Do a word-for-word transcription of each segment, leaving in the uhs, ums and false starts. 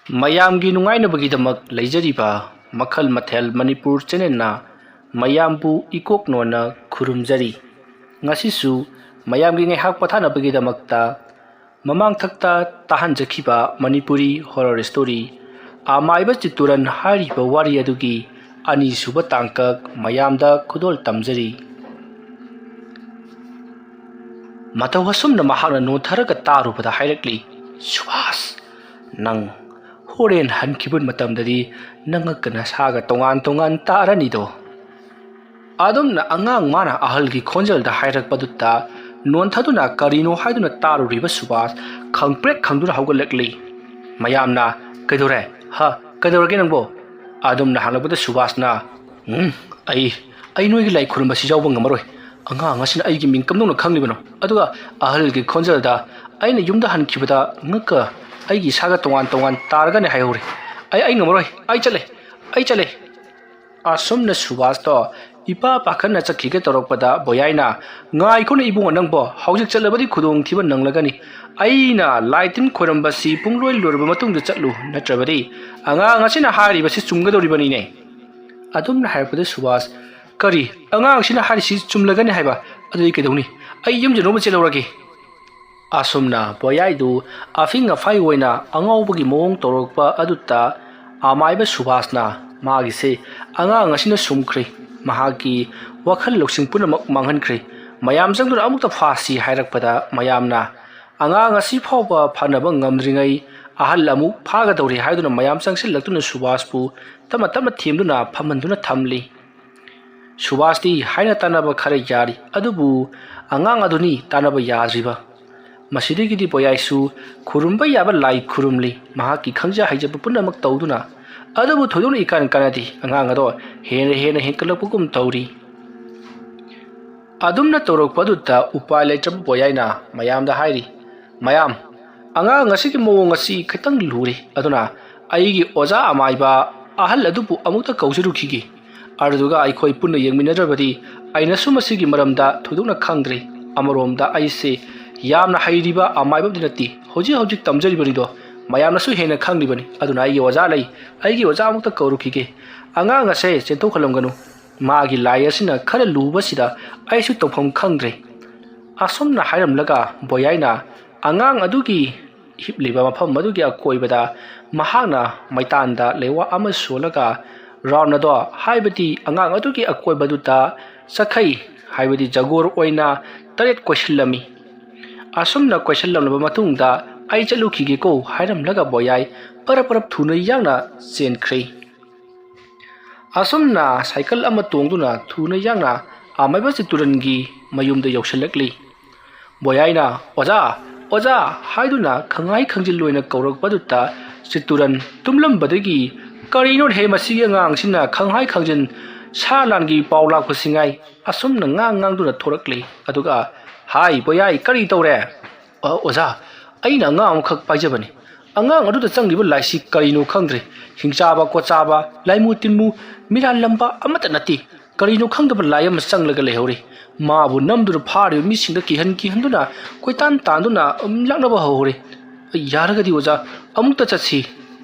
ꯃꯌꯥꯝꯒꯤ ꯅꯨꯡꯉꯥꯏꯅꯕꯒꯤꯗꯃꯛ ꯂꯩꯖꯔꯤꯕ ꯃꯈꯜ ꯃꯊꯦꯜ ꯃꯅꯤꯄꯨꯔ ꯆꯦꯅꯦꯜꯅ ꯃꯌꯥꯝꯕꯨ ꯏꯀꯣꯛ ꯅꯣꯟꯅ ꯈꯨꯔꯨꯝꯖꯔꯤ꯫ ꯉꯁꯤꯁꯨ ꯃꯌꯥꯝꯒꯤ ꯉꯥꯏꯍꯥꯛ ꯄꯣꯊꯥꯅꯕꯒꯤꯗꯃꯛꯇ ꯃꯃꯥꯡꯊꯛꯇ ꯇꯥꯍꯟꯖꯈꯤꯕ ꯃꯅꯤꯄꯨꯔꯤ ꯍꯣꯔꯔ ꯁ꯭ꯇꯣꯔꯤ ꯑꯃꯥꯏꯕ ꯆꯤꯠꯇꯨꯔꯟ ꯍꯥꯏꯔꯤꯕ ꯋꯥꯔꯤ ꯑꯗꯨꯒꯤ ꯑꯅꯤꯁꯨꯕ ꯇꯥꯡꯀꯛ ꯃꯌꯥꯝꯗ ꯈꯨꯗꯣꯜ ꯇꯝꯖꯔꯤ꯫ ꯃꯇꯧ ꯑꯁꯨꯝꯅ ꯃꯍꯥꯛꯅ ꯅꯣꯟꯊꯔꯒ ꯇꯥꯔꯨꯕꯗ ꯍꯥꯏꯔꯛꯂꯤ, "ꯁꯨꯕꯥꯁ, ꯅꯪ ꯍꯣꯔꯦꯟ ꯍꯟꯈꯤꯕ ꯃꯇꯝꯗꯗꯤ ꯅꯉꯛꯀ ꯅꯁꯥꯒ ꯇꯣꯉꯥꯟ ꯇꯣꯉꯥꯟ ꯇꯥꯔꯅꯤꯗꯣ"꯫ ꯑꯗꯨꯝꯅ ꯑꯉꯥꯡ ꯃꯥꯅ ꯑꯍꯜꯒꯤ ꯈꯣꯟꯖꯦꯜꯗ ꯍꯥꯏꯔꯛꯄꯗꯨꯗ ꯅꯣꯟꯊꯗꯨꯅ ꯀꯔꯤꯅꯣ ꯍꯥꯏꯗꯨꯅ ꯇꯥꯔꯨꯔꯤꯕ ꯁꯨꯕꯥꯁ ꯈꯪꯄ꯭ꯔꯦꯛ ꯈꯪꯗꯨꯅ ꯍꯧꯒꯠꯂꯛꯂꯤ꯫ ꯃꯌꯥꯝꯅ, "ꯀꯩꯗꯧꯔꯦ? ꯍꯥ, ꯀꯩꯗꯧꯔꯒꯦ ꯅꯪꯕꯣ?" ꯑꯗꯨꯝꯅ ꯍꯪꯂꯛꯄꯗ ꯁꯨꯕꯥꯁꯅ, "ꯎꯝ, ꯑꯩ, ꯑꯩ ꯅꯣꯏꯒꯤ ꯂꯥꯏ ꯈꯨꯔꯨꯝꯕꯁꯤ ꯌꯥꯎꯕ ꯉꯝꯃꯔꯣꯏ꯫ ꯑꯉꯥꯡ ꯑꯁꯤꯅ ꯑꯩꯒꯤ ꯃꯤꯡ ꯀꯝꯗꯧꯅ ꯈꯪꯂꯤꯕꯅꯣ? ꯑꯗꯨꯒ ꯑꯍꯜꯒꯤ ꯈꯣꯟꯖꯦꯜꯗ, 'ꯑꯩꯅ ꯌꯨꯝꯗ ꯍꯟꯈꯤꯕꯗ ꯉꯛꯀ ꯑꯩꯒꯤ ꯏꯁꯥꯒ ꯇꯣꯉꯥꯟ ꯇꯣꯉꯥꯟ ꯇꯥꯔꯒꯅꯤ' ꯍꯥꯏꯍꯧꯔꯦ꯫ ꯑꯩ, ꯑꯩ ꯉꯝꯃꯔꯣꯏ꯫ ꯑꯩ ꯆꯠꯂꯦ꯫ ꯑꯩ ꯆꯠꯂꯦ"꯫ ꯑꯁꯨꯝꯅ ꯁꯨꯕꯥꯁꯇꯣ ꯏꯄꯥ ꯄꯥꯈꯠꯅ ꯆꯠꯈꯤꯒꯦ ꯇꯧꯔꯛꯄꯗ ꯕꯣꯌꯥꯏꯅ, "ꯉꯥꯏꯈꯣꯅꯦ ꯏꯕꯨꯡꯉꯣ ꯅꯪꯕꯣ, ꯍꯧꯖꯤꯛ ꯆꯠꯂꯕꯗꯤ ꯈꯨꯗꯣꯡꯊꯤꯕ ꯅꯪꯂꯒꯅꯤ꯫ ꯑꯩꯅ ꯂꯥꯏ ꯇꯤꯟ ꯈꯣꯏꯔꯝꯕꯁꯤ ꯄꯨꯡꯂꯣꯏ ꯂꯣꯏꯔꯕ ꯃꯇꯨꯡꯗ ꯆꯠꯂꯨ, ꯅꯠꯇ꯭ꯔꯕꯗꯤ ꯑꯉꯥꯡ ꯑꯁꯤꯅ ꯍꯥꯏꯔꯤꯕꯁꯤ ꯆꯨꯝꯒꯗꯧꯔꯤꯕꯅꯤꯅꯦ"꯫ ꯑꯗꯨꯝꯅ ꯍꯥꯏꯔꯛꯄꯗ ꯁꯨꯕꯥꯁ, "ꯀꯔꯤ? ꯑꯉꯥꯡꯁꯤꯅ ꯍꯥꯏꯔꯤꯁꯤ ꯆꯨꯝꯂꯒꯅꯤ ꯍꯥꯏꯕ? ꯑꯗꯨꯗꯤ ꯀꯩꯗꯧꯅꯤ? ꯑꯩ ꯌꯨꯝ ꯌꯧꯅꯕ ꯆꯦꯜꯍꯧꯔꯒꯦ"꯫ ꯑꯁꯨꯝꯅ ꯕꯣꯌꯥꯏꯗꯨ ꯑꯐꯤꯡ ꯑꯐꯥꯏ ꯑꯣꯏꯅ ꯑꯉꯥꯎꯕꯒꯤ ꯃꯑꯣꯡ ꯇꯧꯔꯛꯄ ꯑꯗꯨꯗ ꯑꯃꯥꯏꯕ ꯁꯨꯕꯥꯁꯅ ꯃꯥꯒꯤꯁꯦ ꯑꯉꯥꯡ ꯑꯁꯤꯅ ꯁꯨꯝꯈ꯭ꯔꯦ, ꯃꯍꯥꯛꯀꯤ ꯋꯥꯈꯜ ꯂꯧꯁꯤꯡ ꯄꯨꯝꯅꯃꯛ ꯃꯥꯡꯍꯟꯈ꯭ꯔꯦ, ꯃꯌꯥꯝ ꯆꯪꯗꯨꯅ ꯑꯃꯨꯛꯇ ꯐꯥꯁꯤ ꯍꯥꯏꯔꯛꯄꯗ ꯃꯌꯥꯝꯅ ꯑꯉꯥꯡ ꯑꯁꯤ ꯐꯥꯎꯕ ꯐꯅꯕ ꯉꯝꯗ꯭ꯔꯤꯉꯩ ꯑꯍꯜ ꯑꯃꯨꯛ ꯐꯥꯒꯗꯧꯔꯦ ꯍꯥꯏꯗꯨꯅ ꯃꯌꯥꯝ ꯆꯪꯁꯤꯜꯂꯛꯇꯨꯅ ꯁꯨꯕꯥꯁꯄꯨ ꯇꯞꯅ ꯇꯞꯅ ꯊꯦꯝꯗꯨꯅ ꯐꯝꯍꯟꯗꯨꯅ ꯊꯝꯂꯤ꯫ ꯁꯨꯕꯥꯁꯇꯤ ꯍꯥꯏꯅ ꯇꯥꯟꯅꯕ ꯈꯔ ꯌꯥꯔꯤ, ꯑꯗꯨꯕꯨ ꯑꯉꯥꯡ ꯑꯗꯨꯅꯤ ꯇꯥꯟꯅꯕ ꯌꯥꯗ꯭ꯔꯤꯕ꯫ ꯃꯁꯤꯗꯒꯤꯗꯤ ꯕꯣꯌꯥꯏꯁꯨ ꯈꯨꯔꯨꯝꯕ ꯌꯥꯕ ꯂꯥꯏ ꯈꯨꯔꯨꯝꯂꯤ꯫ ꯃꯍꯥꯛꯀꯤ ꯈꯪꯖ ꯍꯩꯖꯕ ꯄꯨꯝꯅꯃꯛ ꯇꯧꯗꯨꯅ, ꯑꯗꯨꯕꯨ ꯊꯣꯏꯗꯣꯛꯅ ꯏꯀꯥꯟ ꯀꯥꯟꯅꯗꯦ꯫ ꯑꯉꯥꯡ ꯑꯗꯣ ꯍꯦꯟꯅ ꯍꯦꯟꯅ ꯍꯦꯟꯀꯠꯂꯛꯄꯒꯨꯝ ꯇꯧꯔꯤ꯫ ꯑꯗꯨꯝꯅ ꯇꯧꯔꯛꯄ ꯑꯗꯨꯗ ꯎꯄꯥꯏ ꯂꯩꯇ꯭ꯔꯕ ꯕꯣꯌꯥꯏꯅ ꯃꯌꯥꯝꯗ ꯍꯥꯏꯔꯤ, "ꯃꯌꯥꯝ, ꯑꯉꯥꯡ ꯑꯁꯤꯒꯤ ꯃꯑꯣꯡ ꯑꯁꯤ ꯈꯤꯇꯪ ꯂꯨꯔꯦ, ꯑꯗꯨꯅ ꯑꯩꯒꯤ ꯑꯣꯖꯥ ꯑꯃꯥꯏꯕ ꯑꯍꯜ ꯑꯗꯨꯕꯨ ꯑꯃꯨꯛꯇ ꯀꯧꯖꯔꯨꯈꯤꯒꯦ꯫ ꯑꯗꯨꯗꯨꯒ ꯑꯩꯈꯣꯏ ꯄꯨꯟꯅ ꯌꯦꯡꯃꯤꯟꯅꯗ꯭ꯔꯕꯗꯤ ꯑꯩꯅꯁꯨ ꯃꯁꯤꯒꯤ ꯃꯔꯝꯗ ꯊꯣꯏꯗꯣꯛꯅ ꯈꯪꯗ꯭ꯔꯦ꯫ ꯑꯃꯔꯣꯝꯗ ꯑꯩꯁꯦ ꯌꯥꯝꯅ ꯍꯩꯔꯤꯕ ꯑꯃꯥꯏꯕꯕꯨꯗꯤ ꯅꯠꯇꯦ, ꯍꯧꯖꯤꯛ ꯍꯧꯖꯤꯛ ꯇꯝꯖꯔꯤꯕꯅꯤꯗꯣ, ꯃꯌꯥꯝꯅꯁꯨ ꯍꯦꯟꯅ ꯈꯪꯂꯤꯕꯅꯤ꯫ ꯑꯗꯨꯅ ꯑꯩꯒꯤ ꯑꯣꯖꯥ ꯂꯩ, ꯑꯩꯒꯤ ꯑꯣꯖꯥ ꯑꯃꯨꯛꯇ ꯀꯧꯔꯨꯈꯤꯒꯦ꯫ ꯑꯉꯥꯡ ꯑꯁꯦ ꯆꯦꯟꯊꯣꯛꯍꯜꯂꯝꯒꯅꯨ꯫ ꯃꯥꯒꯤ ꯂꯥꯏ ꯑꯁꯤꯅ ꯈꯔ ꯂꯨꯕꯁꯤꯗ ꯑꯩꯁꯨ ꯇꯧꯐꯝ ꯈꯪꯗ꯭ꯔꯦ꯫ ꯑꯁꯨꯝꯅ ꯍꯥꯏꯔꯝꯂꯒ ꯕꯣꯌꯥꯏꯅ ꯑꯉꯥꯡ ꯑꯗꯨꯒꯤ ꯍꯤꯞꯂꯤꯕ ꯃꯐꯝ ꯑꯗꯨꯒꯤ ꯑꯀꯣꯏꯕꯗ ꯃꯍꯥꯛꯅ ꯃꯩꯇꯥꯟꯗ ꯂꯩꯋꯥ ꯑꯃ ꯁꯣꯜꯂꯒ ꯔꯥꯎꯟ ꯑꯗꯣ, ꯍꯥꯏꯕꯗꯤ ꯑꯉꯥꯡ ꯑꯗꯨꯒꯤ ꯑꯀꯣꯏꯕꯗꯨꯗ ꯆꯈꯩ, ꯍꯥꯏꯕꯗꯤ ꯖꯒꯣꯔ ꯑꯣꯏꯅ ꯇꯔꯦꯠ ꯀꯣꯏꯁꯤꯜꯂꯝꯃꯤ꯫ ꯑꯁꯨꯝꯅ ꯀꯣꯏꯁꯤꯜꯂꯝꯂꯕ ꯃꯇꯨꯡꯗ "ꯑꯩ ꯆꯠꯂꯨꯈꯤꯒꯦꯀꯣ" ꯍꯥꯏꯔꯝꯂꯒ ꯕꯣꯌꯥꯏ ꯄꯔꯞ ꯄꯔꯞ ꯊꯨꯅ ꯌꯥꯡꯅ ꯆꯦꯟꯈ꯭ꯔꯦ꯫ ꯑꯁꯨꯝꯅ ꯁꯥꯏꯀꯜ ꯑꯃ ꯇꯣꯡꯗꯨꯅ ꯊꯨꯅ ꯌꯥꯡꯅ ꯑꯃꯥꯏꯕ ꯆꯤꯠꯇꯨꯔꯟꯒꯤ ꯃꯌꯨꯝꯗ ꯌꯧꯁꯤꯜꯂꯛꯂꯤ꯫ ꯕꯣꯌꯥꯏꯅ "ꯑꯣꯖꯥ, ꯑꯣꯖꯥ" ꯍꯥꯏꯗꯨꯅ ꯈꯪꯍꯥꯏ ꯈꯪꯖꯤꯜ ꯑꯣꯏꯅ ꯀꯧꯔꯛꯄꯗꯨꯗ ꯆꯤꯠꯇꯨꯔꯟ ꯇꯨꯝꯂꯝꯕꯗꯒꯤ "ꯀꯔꯤꯅꯣꯅꯦꯍꯦ ꯃꯁꯤꯒꯤ ꯑꯉꯥꯡꯁꯤꯅ ꯈꯪꯍꯥꯏ ꯈꯪꯖꯤꯟ ꯁꯥ ꯂꯥꯟꯒꯤ ꯄꯥꯎ ꯂꯥꯛꯄꯁꯤꯉꯥꯏ" ꯑꯁꯨꯝꯅ ꯉꯥꯡ ꯉꯥꯡꯗꯨꯅ ꯊꯣꯔꯛꯂꯤ꯫ ꯑꯗꯨꯒ "ꯍꯥꯏ ꯕꯣꯌꯥꯏ, ꯀꯔꯤ ꯇꯧꯔꯦ?" "ꯑ, ꯑꯣꯖꯥ, ꯑꯩꯅ ꯑꯉꯥꯡ ꯑꯃꯈꯛ ꯄꯥꯏꯖꯕꯅꯤ꯫ ꯑꯉꯥꯡ ꯑꯗꯨꯗ ꯆꯪꯂꯤꯕ ꯂꯥꯏꯁꯤ ꯀꯔꯤꯅꯣ ꯈꯪꯗ꯭ꯔꯦ꯫ ꯍꯤꯡꯆꯥꯕ ꯈꯣꯠꯆꯥꯕ, ꯂꯥꯏꯃꯨ ꯇꯤꯟꯃꯨ, ꯃꯤꯔꯥꯜꯂꯝꯕ ꯑꯃꯠꯇ ꯅꯠꯇꯦ꯫ ꯀꯔꯤꯅꯣ ꯈꯪꯗꯕ ꯂꯥꯏ ꯑꯃ ꯆꯪꯂꯒ ꯂꯩꯍꯧꯔꯤ꯫ ꯃꯥꯕꯨ ꯅꯝꯗꯨꯅ ꯐꯥꯔꯤꯕ ꯃꯤꯁꯤꯡꯗ ꯀꯤꯍꯟ ꯀꯤꯍꯟꯗꯨꯅ ꯀꯣꯏꯇꯥꯟ ꯇꯥꯟꯗꯨꯅ, ꯎꯝ, ꯂꯥꯛꯅꯕ ꯍꯧꯍꯧꯔꯤ꯫ ꯌꯥꯔꯒꯗꯤ ꯑꯣꯖꯥ, ꯑꯃꯨꯛꯇ ꯆꯠꯁꯤ꯫"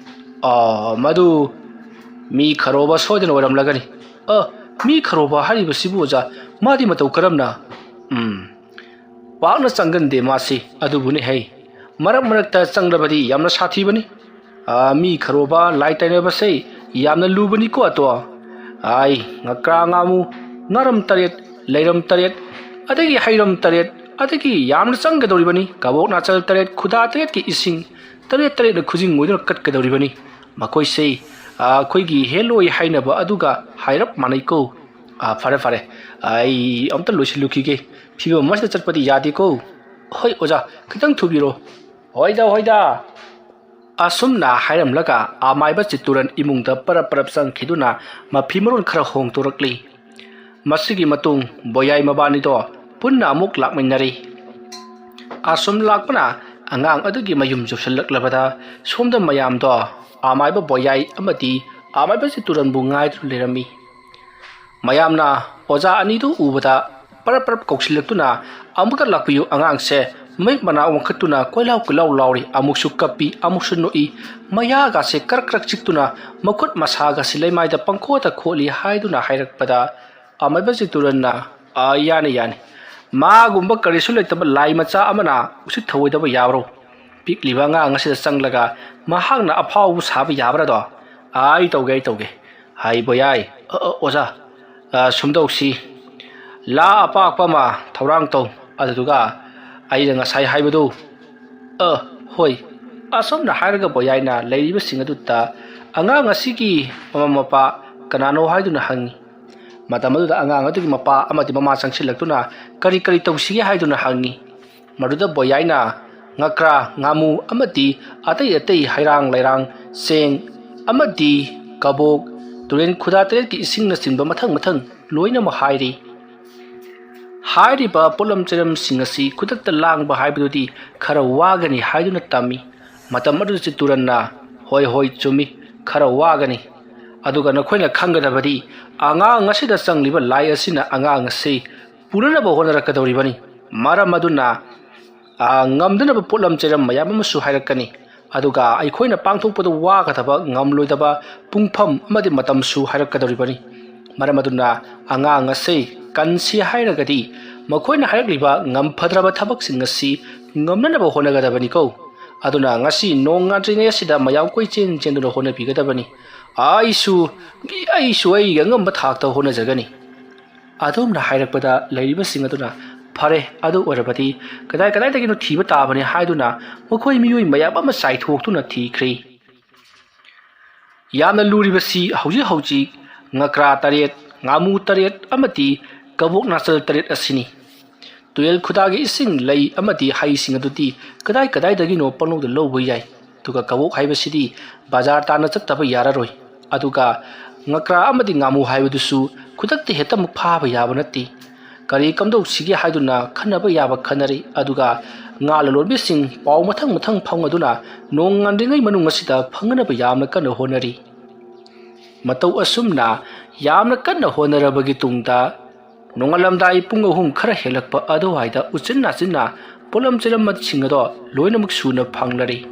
"ꯑꯥ, ꯃꯗꯨ ꯃꯤ ꯈꯔꯣꯕ ꯁꯣꯏꯗꯅ ꯑꯣꯏꯔꯝꯂꯒꯅꯤ꯫" "ꯑ, ꯃꯤ ꯈꯔꯣꯕ ꯍꯥꯏꯔꯤꯕꯁꯤꯕꯨ ꯑꯣꯖꯥ, ꯃꯥꯗꯤ ꯃꯇꯧ ꯀꯔꯝꯅ?" "ꯎꯝ, ꯄꯥꯛꯅ ꯆꯪꯒꯟꯗꯦ ꯃꯥꯁꯤ꯫ ꯑꯗꯨꯕꯨꯅꯦ ꯍꯩ, ꯃꯔꯛ ꯃꯔꯛꯇ ꯆꯪꯂꯕꯗꯤ ꯌꯥꯝꯅ ꯁꯥꯊꯤꯕꯅꯤ꯫ ꯑꯥ, ꯃꯤ ꯈꯔꯣꯕ ꯂꯥꯏ ꯇꯥꯏꯅꯕꯁꯦ ꯌꯥꯝꯅ ꯂꯨꯕꯅꯤꯀꯣ ꯑꯇꯣ꯫ ꯑꯥꯏ, ꯉꯀ꯭ꯔꯥ ꯉꯥꯃꯨ, ꯉꯥꯔꯝ ꯇꯔꯦꯠ, ꯂꯩꯔꯝ ꯇꯔꯦꯠ, ꯑꯗꯒꯤ ꯍꯩꯔꯝ ꯇꯔꯦꯠ, ꯑꯗꯒꯤ ꯌꯥꯝꯅ ꯆꯪꯒꯗꯧꯔꯤꯕꯅꯤ꯫ ꯀꯕꯣꯛ ꯅꯥꯆꯜ ꯇꯔꯦꯠ, ꯈꯨꯗꯥ ꯇꯔꯦꯠꯀꯤ ꯏꯁꯤꯡ, ꯇꯔꯦꯠ ꯇꯔꯦꯠꯅ ꯈꯨꯖꯤꯡ ꯑꯣꯏꯗꯨꯅ ꯀꯠꯀꯗꯧꯔꯤꯕꯅꯤ꯫ ꯃꯈꯣꯏꯁꯦ, ꯑꯥ, ꯑꯩꯈꯣꯏꯒꯤ ꯍꯦꯂꯣꯏ ꯍꯥꯏꯅꯕ ꯑꯗꯨꯒ ꯍꯥꯏꯔꯞ ꯃꯥꯟꯅꯩꯀꯣ꯫ ꯑꯥ, ꯐꯔꯦ, ꯐꯔꯦ, ꯑꯩ ꯑꯝꯇ ꯂꯣꯏꯁꯤꯜꯂꯨꯈꯤꯒꯦ꯫ ꯐꯤꯕꯝ ꯑꯃꯁꯤꯗ ꯆꯠꯄꯗꯤ ꯌꯥꯗꯦꯀꯣ꯫ ꯍꯣꯏ ꯑꯣꯖꯥ, ꯈꯤꯇꯪ ꯊꯨꯕꯤꯔꯣ꯫ ꯍꯣꯏꯗ, ꯍꯣꯏꯗ꯫ ꯑꯁꯨꯝꯅ ꯍꯥꯏꯔꯝꯂꯒ ꯑꯃꯥꯏꯕ ꯆꯤꯠꯇꯨꯔꯟ ꯏꯃꯨꯡꯗ ꯄꯔꯞ ꯄꯔꯞ ꯆꯪꯈꯤꯗꯨꯅ ꯃꯐꯤ ꯃꯔꯣꯟ ꯈꯔ ꯍꯣꯡꯗꯣꯔꯛꯂꯤ꯫ ꯃꯁꯤꯒꯤ ꯃꯇꯨꯡ ꯕꯣꯌꯥꯏ ꯃꯕꯥꯅꯤꯗꯣ ꯄꯨꯟꯅ ꯑꯃꯨꯛ ꯂꯥꯛꯃꯤꯟꯅꯔꯤ꯫ ꯑꯁꯨꯝ ꯂꯥꯛꯄꯅ ꯑꯉꯥꯡ ꯑꯗꯨꯒꯤ ꯃꯌꯨꯝ ꯌꯧꯁꯤꯜꯂꯛꯂꯕꯗ ꯁꯣꯝꯗ ꯃꯌꯥꯝꯗꯣ ꯑꯃꯥꯏꯕ ꯕꯣꯌꯥꯏ ꯑꯃꯗꯤ ꯑꯃꯥꯏꯕ ꯆꯤꯠꯇꯨꯔꯟꯕꯨ ꯉꯥꯏꯗꯨꯅ ꯂꯩꯔꯝꯃꯤ꯫ ꯃꯌꯥꯝꯅ ꯑꯣꯖꯥ ꯑꯅꯤꯗꯨ ꯎꯕꯗ ꯄꯔꯞ ꯄꯔꯞ ꯀꯧꯁꯤꯜꯂꯛꯇꯨꯅ "ꯑꯃꯨꯛꯇ ꯂꯥꯛꯄꯤꯌꯨ, ꯑꯉꯥꯡꯁꯦ ꯃꯃꯤꯠ ꯃꯅꯥ ꯋꯥꯡꯈꯠꯇꯨꯅ ꯀꯣꯏꯂꯥꯎ ꯀꯣꯏꯂꯥꯎ ꯂꯥꯎꯔꯤ, ꯑꯃꯨꯛꯁꯨ ꯀꯞꯄꯤ, ꯑꯃꯨꯛꯁꯨ ꯅꯣꯛꯏ, ꯃꯌꯥꯒꯁꯦ ꯀ꯭ꯔꯛ ꯀ꯭ꯔꯛ ꯆꯤꯛꯇꯨꯅ ꯃꯈꯨꯠ ꯃꯁꯥꯒꯁꯤ ꯂꯩꯃꯥꯏꯗ ꯄꯪꯈꯣꯠꯇ ꯈꯣꯠꯂꯤ ꯍꯥꯏꯗꯨꯅ ꯍꯥꯏꯔꯛꯄꯗ, ꯑꯃꯥꯏꯕ ꯆꯤꯠꯇꯨꯔꯟꯅ, "ꯑꯥ, ꯌꯥꯅꯤ, ꯌꯥꯅꯤ꯫ ꯃꯥꯒꯨꯝꯕ ꯀꯔꯤꯁꯨ ꯂꯩꯇꯕ ꯂꯥꯏ ꯃꯆꯥ ꯑꯃꯅ ꯎꯁꯤꯠ ꯊꯑꯣꯏꯗꯕ ꯌꯥꯕ꯭ꯔꯣ? ꯄꯤꯛꯂꯤꯕ ꯑꯉꯥꯡ ꯑꯁꯤꯗ ꯆꯪꯂꯒ ꯃꯍꯥꯛꯅ ꯑꯐꯥꯎꯕ ꯁꯥꯕ ꯌꯥꯕ꯭ꯔꯥꯗꯣ? ꯑꯥ, ꯑꯩ ꯇꯧꯒꯦ, ꯑꯩ ꯇꯧꯒꯦ꯫ ꯍꯥꯏꯕ ꯌꯥꯏ꯫ ꯑ, ꯑ, ꯑꯣꯖꯥ, ꯑ, ꯁꯨꯝ ꯇꯧꯁꯤ꯫ ꯂꯥ ꯑꯄꯥꯛꯄ ꯑꯃ ꯊꯧꯔꯥꯡ ꯇꯧ, ꯑꯗꯨꯗꯨꯒ ꯑꯩꯅ ꯉꯁꯥꯏ ꯍꯥꯏꯕꯗꯨ, ꯑ, ꯍꯣꯏ꯫ ꯑꯁꯨꯝꯅ ꯍꯥꯏꯔꯒ ꯕꯣꯌꯥꯏꯅ ꯂꯩꯔꯤꯕꯁꯤꯡ ꯑꯗꯨꯗ ꯑꯉꯥꯡ ꯑꯁꯤꯒꯤ ꯃꯃꯥ ꯃꯄꯥ ꯀꯅꯥꯅꯣ ꯍꯥꯏꯗꯨꯅ ꯍꯪꯉꯤ꯫ ꯃꯇꯝ ꯑꯗꯨꯗ ꯑꯉꯥꯡ ꯑꯗꯨꯒꯤ ꯃꯄꯥ ꯑꯃꯗꯤ ꯃꯃꯥ ꯆꯪꯁꯤꯜꯂꯛꯇꯨꯅ ꯀꯔꯤ ꯀꯔꯤ ꯇꯧꯁꯤꯒꯦ ꯍꯥꯏꯗꯨꯅ ꯍꯪꯉꯤ꯫ ꯃꯗꯨꯗ ꯕꯣꯌꯥꯏꯅ ꯉꯀ꯭ꯔꯥ, ꯉꯥꯃꯨ ꯑꯃꯗꯤ ꯑꯇꯩ ꯑꯇꯩ ꯍꯩꯔꯥꯡ ꯂꯩꯔꯥꯡ, ꯆꯦꯡ ꯑꯃꯗꯤ ꯀꯕꯣꯛ, ꯇꯨꯔꯦꯟ ꯈꯨꯗꯥ ꯇꯔꯦꯠꯀꯤ ꯏꯁꯤꯡꯅꯆꯤꯡꯕ ꯃꯊꯪ ꯃꯊꯪ ꯂꯣꯏꯅꯃꯛ ꯍꯥꯏꯔꯤ꯫ ꯍꯥꯏꯔꯤꯕ ꯄꯣꯠꯂꯝ ꯆꯩꯔꯝꯁꯤꯡ ꯑꯁꯤ ꯈꯨꯗꯛꯇ ꯂꯥꯡꯕ ꯍꯥꯏꯕꯗꯨꯗꯤ ꯈꯔ ꯋꯥꯒꯅꯤ ꯍꯥꯏꯗꯨꯅ ꯇꯝꯃꯤ꯫ ꯃꯇꯝ ꯑꯗꯨꯗ ꯆꯤꯠꯇꯨꯔꯟꯅ, "ꯍꯣꯏ, ꯍꯣꯏ, ꯆꯨꯝꯃꯤ, ꯈꯔ ꯋꯥꯒꯅꯤ꯫ ꯑꯗꯨꯒ ꯅꯈꯣꯏꯅ ꯈꯪꯒꯗꯕꯗꯤ, ꯑꯉꯥꯡ ꯑꯁꯤꯗ ꯆꯪꯂꯤꯕ ꯂꯥꯏ ꯑꯁꯤꯅ ꯑꯉꯥꯡ ꯑꯁꯤ ꯄꯨꯅꯅꯕ ꯍꯣꯠꯅꯔꯛꯀꯗꯧꯔꯤꯕꯅꯤ꯫ ꯃꯔꯝ ꯑꯗꯨꯅ, ꯑ, ꯉꯝꯗꯅꯕ ꯄꯣꯠꯂꯝ ꯆꯩꯔꯝ ꯃꯌꯥꯝ ꯑꯃꯁꯨ ꯍꯥꯏꯔꯛꯀꯅꯤ꯫ ꯑꯗꯨꯒ ꯑꯩꯈꯣꯏꯅ ꯄꯥꯡꯊꯣꯛꯄꯗ ꯋꯥꯒꯗꯕ, ꯉꯝꯂꯣꯏꯗꯕ ꯄꯨꯡꯐꯝ ꯑꯃꯗꯤ ꯃꯇꯝꯁꯨ ꯍꯥꯏꯔꯛꯀꯗꯧꯔꯤꯕꯅꯤ꯫ ꯃꯔꯝ ꯑꯗꯨꯅ ꯑꯉꯥꯡ ꯑꯁꯤ ꯀꯟꯁꯤ ꯍꯥꯏꯔꯒꯗꯤ ꯃꯈꯣꯏꯅ ꯍꯥꯏꯔꯛꯂꯤꯕ ꯉꯝꯐꯗ꯭ꯔꯕ ꯊꯕꯛꯁꯤꯡ ꯑꯁꯤ ꯉꯝꯅꯅꯕ ꯍꯣꯠꯅꯒꯗꯕꯅꯤꯀꯣ꯫ ꯑꯗꯨꯅ ꯉꯁꯤ ꯅꯣꯡ ꯉꯥꯟꯗ꯭ꯔꯤꯉꯩ ꯑꯁꯤꯗ ꯃꯌꯥꯝ ꯀꯣꯏꯆꯦꯟ ꯆꯦꯟꯗꯨꯅ ꯍꯣꯠꯅꯕꯤꯒꯗꯕꯅꯤ꯫ ꯑꯩꯁꯨ, ꯑꯩꯁꯨ ꯑꯩꯒꯤ ꯑꯉꯝꯕ ꯊꯥꯛꯇ ꯍꯣꯠꯅꯖꯒꯅꯤ"꯫ ꯑꯗꯨꯝꯅ ꯍꯥꯏꯔꯛꯄꯗ ꯂꯩꯔꯤꯕꯁꯤꯡ ꯑꯗꯨꯅ, "ꯐꯔꯦ, ꯑꯗꯨ ꯑꯣꯏꯔꯕꯗꯤ ꯀꯗꯥꯏ ꯀꯗꯥꯏꯗꯒꯤꯅꯣ ꯊꯤꯕ ꯇꯥꯕꯅꯤ" ꯍꯥꯏꯗꯨꯅ ꯃꯈꯣꯏ ꯃꯤꯑꯣꯏ ꯃꯌꯥꯝ ꯑꯃ ꯆꯥꯏꯊꯣꯛꯇꯨꯅ ꯊꯤꯈ꯭ꯔꯦ꯫ ꯌꯥꯝꯅ ꯂꯨꯔꯤꯕꯁꯤ ꯍꯧꯖꯤꯛ ꯍꯧꯖꯤꯛ ꯉꯀ꯭ꯔꯥ ꯇꯔꯦꯠ, ꯉꯥꯃꯨ ꯇꯔꯦꯠ ꯑꯃꯗꯤ ꯀꯕꯣꯛ ꯅꯥꯆꯜ ꯇꯔꯦꯠ ꯑꯁꯤꯅꯤ꯫ ꯇꯨꯔꯦꯜ ꯈꯨꯗꯥꯒꯤ ꯏꯁꯤꯡ, ꯂꯩ ꯑꯃꯗꯤ ꯍꯩꯁꯤꯡ ꯑꯗꯨꯗꯤ ꯀꯗꯥꯏ ꯀꯗꯥꯏꯗꯒꯤꯅꯣ ꯄꯪꯂꯧꯗ ꯂꯧꯕ ꯌꯥꯏ꯫ ꯑꯗꯨꯒ ꯀꯕꯣꯛ ꯍꯥꯏꯕꯁꯤꯗꯤ ꯕꯖꯥꯔ ꯇꯥꯟꯅ ꯆꯠꯇꯕ ꯌꯥꯔꯔꯣꯏ꯫ ꯑꯗꯨꯒ ꯉꯀ꯭ꯔꯥ ꯑꯃꯗꯤ ꯉꯥꯃꯨ ꯍꯥꯏꯕꯗꯨꯁꯨ ꯈꯨꯗꯛꯇ ꯍꯦꯛꯇꯃꯛ ꯐꯥꯕ ꯌꯥꯕ ꯅꯠꯇꯦ꯫ ꯀꯔꯤ ꯀꯝꯗꯧꯁꯤꯒꯦ ꯍꯥꯏꯗꯨꯅ ꯈꯟꯅꯕ ꯌꯥꯕ ꯈꯟꯅꯔꯤ꯫ ꯑꯗꯨꯒ ꯉꯥ ꯂꯂꯣꯟꯕꯤꯁꯤꯡ ꯄꯥꯎ ꯃꯊꯪ ꯃꯊꯪ ꯐꯥꯎꯅꯗꯨꯅ ꯅꯣꯡ ꯉꯥꯟꯗ꯭ꯔꯤꯉꯩ ꯃꯅꯨꯡ ꯑꯁꯤꯗ ꯐꯪꯅꯕ ꯌꯥꯝꯅ ꯀꯟꯅ ꯍꯣꯠꯅꯔꯤ꯫ ꯃꯇꯧ ꯑꯁꯨꯝꯅ ꯌꯥꯝꯅ ꯀꯟꯅ ꯍꯣꯠꯅꯔꯕꯒꯤ ꯇꯨꯡꯗ ꯅꯣꯡꯉꯥꯜꯂꯝꯗꯥꯏ ꯄꯨꯡ ꯑꯍꯨꯝ ꯈꯔ ꯍꯦꯜꯂꯛꯄ ꯑꯗꯨꯋꯥꯏꯗ ꯎꯆꯤꯟ ꯅꯥꯆꯤꯟꯅ ꯄꯣꯠꯂꯝ ꯆꯩꯔꯝꯁꯤꯡ ꯑꯗꯣ ꯂꯣꯏꯅꯃꯛ ꯁꯨꯅ ꯐꯪꯂꯔꯤ꯫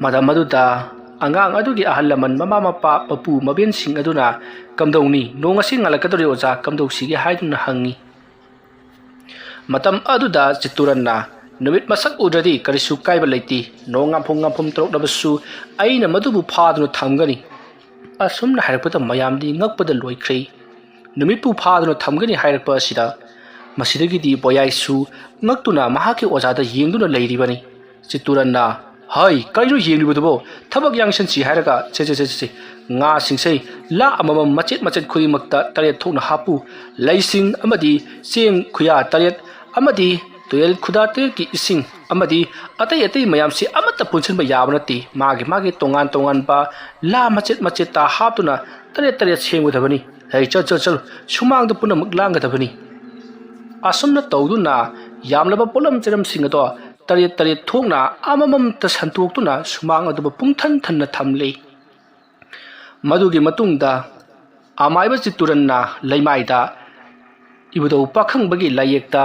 ꯃꯇꯝ ꯑꯗꯨꯗ ꯑꯉꯥꯡ ꯑꯗꯨꯒꯤ ꯑꯍꯜ ꯂꯃꯟ, ꯃꯃꯥ ꯃꯄꯥ, ꯃꯄꯨ ꯃꯕꯦꯟꯁꯤꯡ ꯑꯗꯨꯅ "ꯀꯝꯗꯧꯅꯤ, ꯅꯣꯡ ꯑꯁꯤ ꯉꯥꯜꯂꯛꯀꯗꯧꯔꯦ ꯑꯣꯖꯥ, ꯀꯝꯗꯧꯁꯤꯒꯦ?" ꯍꯥꯏꯗꯨꯅ ꯍꯪꯉꯤ꯫ ꯃꯇꯝ ꯑꯗꯨꯗ ꯆꯤꯠꯇꯨꯔꯟꯅ, "ꯅꯨꯃꯤꯠ ꯃꯁꯛ ꯎꯗ꯭ꯔꯗꯤ ꯀꯔꯤꯁꯨ ꯀꯥꯏꯕ ꯂꯩꯇꯦ, ꯅꯣꯡ ꯉꯥꯝꯐꯝ ꯉꯥꯝꯐꯝ ꯇꯧꯔꯛꯂꯕꯁꯨ ꯑꯩꯅ ꯃꯗꯨꯕꯨ ꯐꯥꯗꯨꯅ ꯊꯝꯒꯅꯤ"꯫ ꯑꯁꯨꯝꯅ ꯍꯥꯏꯔꯛꯄꯗ ꯃꯌꯥꯝꯗꯤ ꯉꯛꯄꯗ ꯂꯣꯏꯈ꯭ꯔꯦ꯫ ꯅꯨꯃꯤꯠꯄꯨ ꯐꯥꯗꯨꯅ ꯊꯝꯒꯅꯤ ꯍꯥꯏꯔꯛꯄ ꯑꯁꯤꯗ ꯃꯁꯤꯗꯒꯤꯗꯤ ꯕꯣꯌꯥꯏꯁꯨ ꯉꯛꯇꯨꯅ ꯃꯍꯥꯛꯀꯤ ꯑꯣꯖꯥꯗ ꯌꯦꯡꯗꯨꯅ ꯂꯩꯔꯤꯕꯅꯤ꯫ ꯆꯤꯠꯇꯨꯔꯟꯅ, "ꯍꯩ, ꯀꯔꯤꯅꯣ ꯌꯦꯡꯂꯤꯕꯗꯨꯕꯣ? ꯊꯕꯛ ꯌꯥꯡꯁꯟꯁꯤ ꯍꯥꯏꯔꯒ, ꯁꯦ, ꯁꯦ, ꯁꯦ, ꯁꯦ, ꯁꯦ, ꯉꯥꯁꯤꯡꯁꯦ ꯂꯥ ꯑꯃꯃꯝ ꯃꯆꯦꯠ ꯃꯆꯦꯠ ꯈꯨꯗꯤꯡꯃꯛꯇ ꯇꯔꯦꯠ ꯊꯣꯛꯅ ꯍꯥꯞꯄꯨ꯫ ꯂꯩꯁꯤꯡ ꯑꯃꯗꯤ ꯆꯦꯡ ꯈꯨꯌꯥ ꯇꯔꯦꯠ ꯑꯃꯗꯤ ꯇꯨꯔꯦꯜ ꯈꯨꯗꯥ ꯇꯔꯦꯠꯀꯤ ꯏꯁꯤꯡ ꯑꯃꯗꯤ ꯑꯇꯩ ꯑꯇꯩ ꯃꯌꯥꯝꯁꯤ ꯑꯃꯠꯇ ꯄꯨꯟꯁꯤꯟꯕ ꯌꯥꯕ ꯅꯠꯇꯦ꯫ ꯃꯥꯒꯤ ꯃꯥꯒꯤ ꯇꯣꯉꯥꯟ ꯇꯣꯉꯥꯟꯕ ꯂꯥ ꯃꯆꯦꯠ ꯃꯆꯦꯠꯇ ꯍꯥꯞꯇꯨꯅ ꯇꯔꯦꯠ ꯇꯔꯦꯠ ꯁꯦꯝꯒꯗꯕꯅꯤ꯫ ꯍꯩ, ꯆꯠ, ꯆꯠ, ꯆꯠꯂꯨ, ꯁꯨꯃꯥꯡꯗ ꯄꯨꯝꯅꯃꯛ ꯂꯥꯡꯒꯗꯕꯅꯤ"꯫ ꯑꯁꯨꯝꯅ ꯇꯧꯗꯨꯅ ꯌꯥꯝꯂꯕ ꯄꯣꯠꯂꯝ ꯆꯩꯔꯝꯁꯤꯡ ꯑꯗꯣ ꯇꯔꯦꯠ ꯇꯔꯦꯠ ꯊꯣꯛꯅ ꯑꯃꯃꯝꯇ ꯁꯟꯇꯣꯛꯇꯨꯅ ꯁꯨꯃꯥꯡ ꯑꯗꯨꯕꯨ ꯄꯨꯡꯊꯟ ꯊꯟꯅ ꯊꯝꯂꯤ꯫ ꯃꯗꯨꯒꯤ ꯃꯇꯨꯡꯗ ꯑꯃꯥꯏꯕ ꯆꯤꯠꯇꯨꯔꯟꯅ ꯂꯩꯃꯥꯏꯗ ꯏꯕꯨꯙꯧ ꯄꯥꯈꯪꯕꯒꯤ ꯂꯥꯏꯌꯦꯛꯇ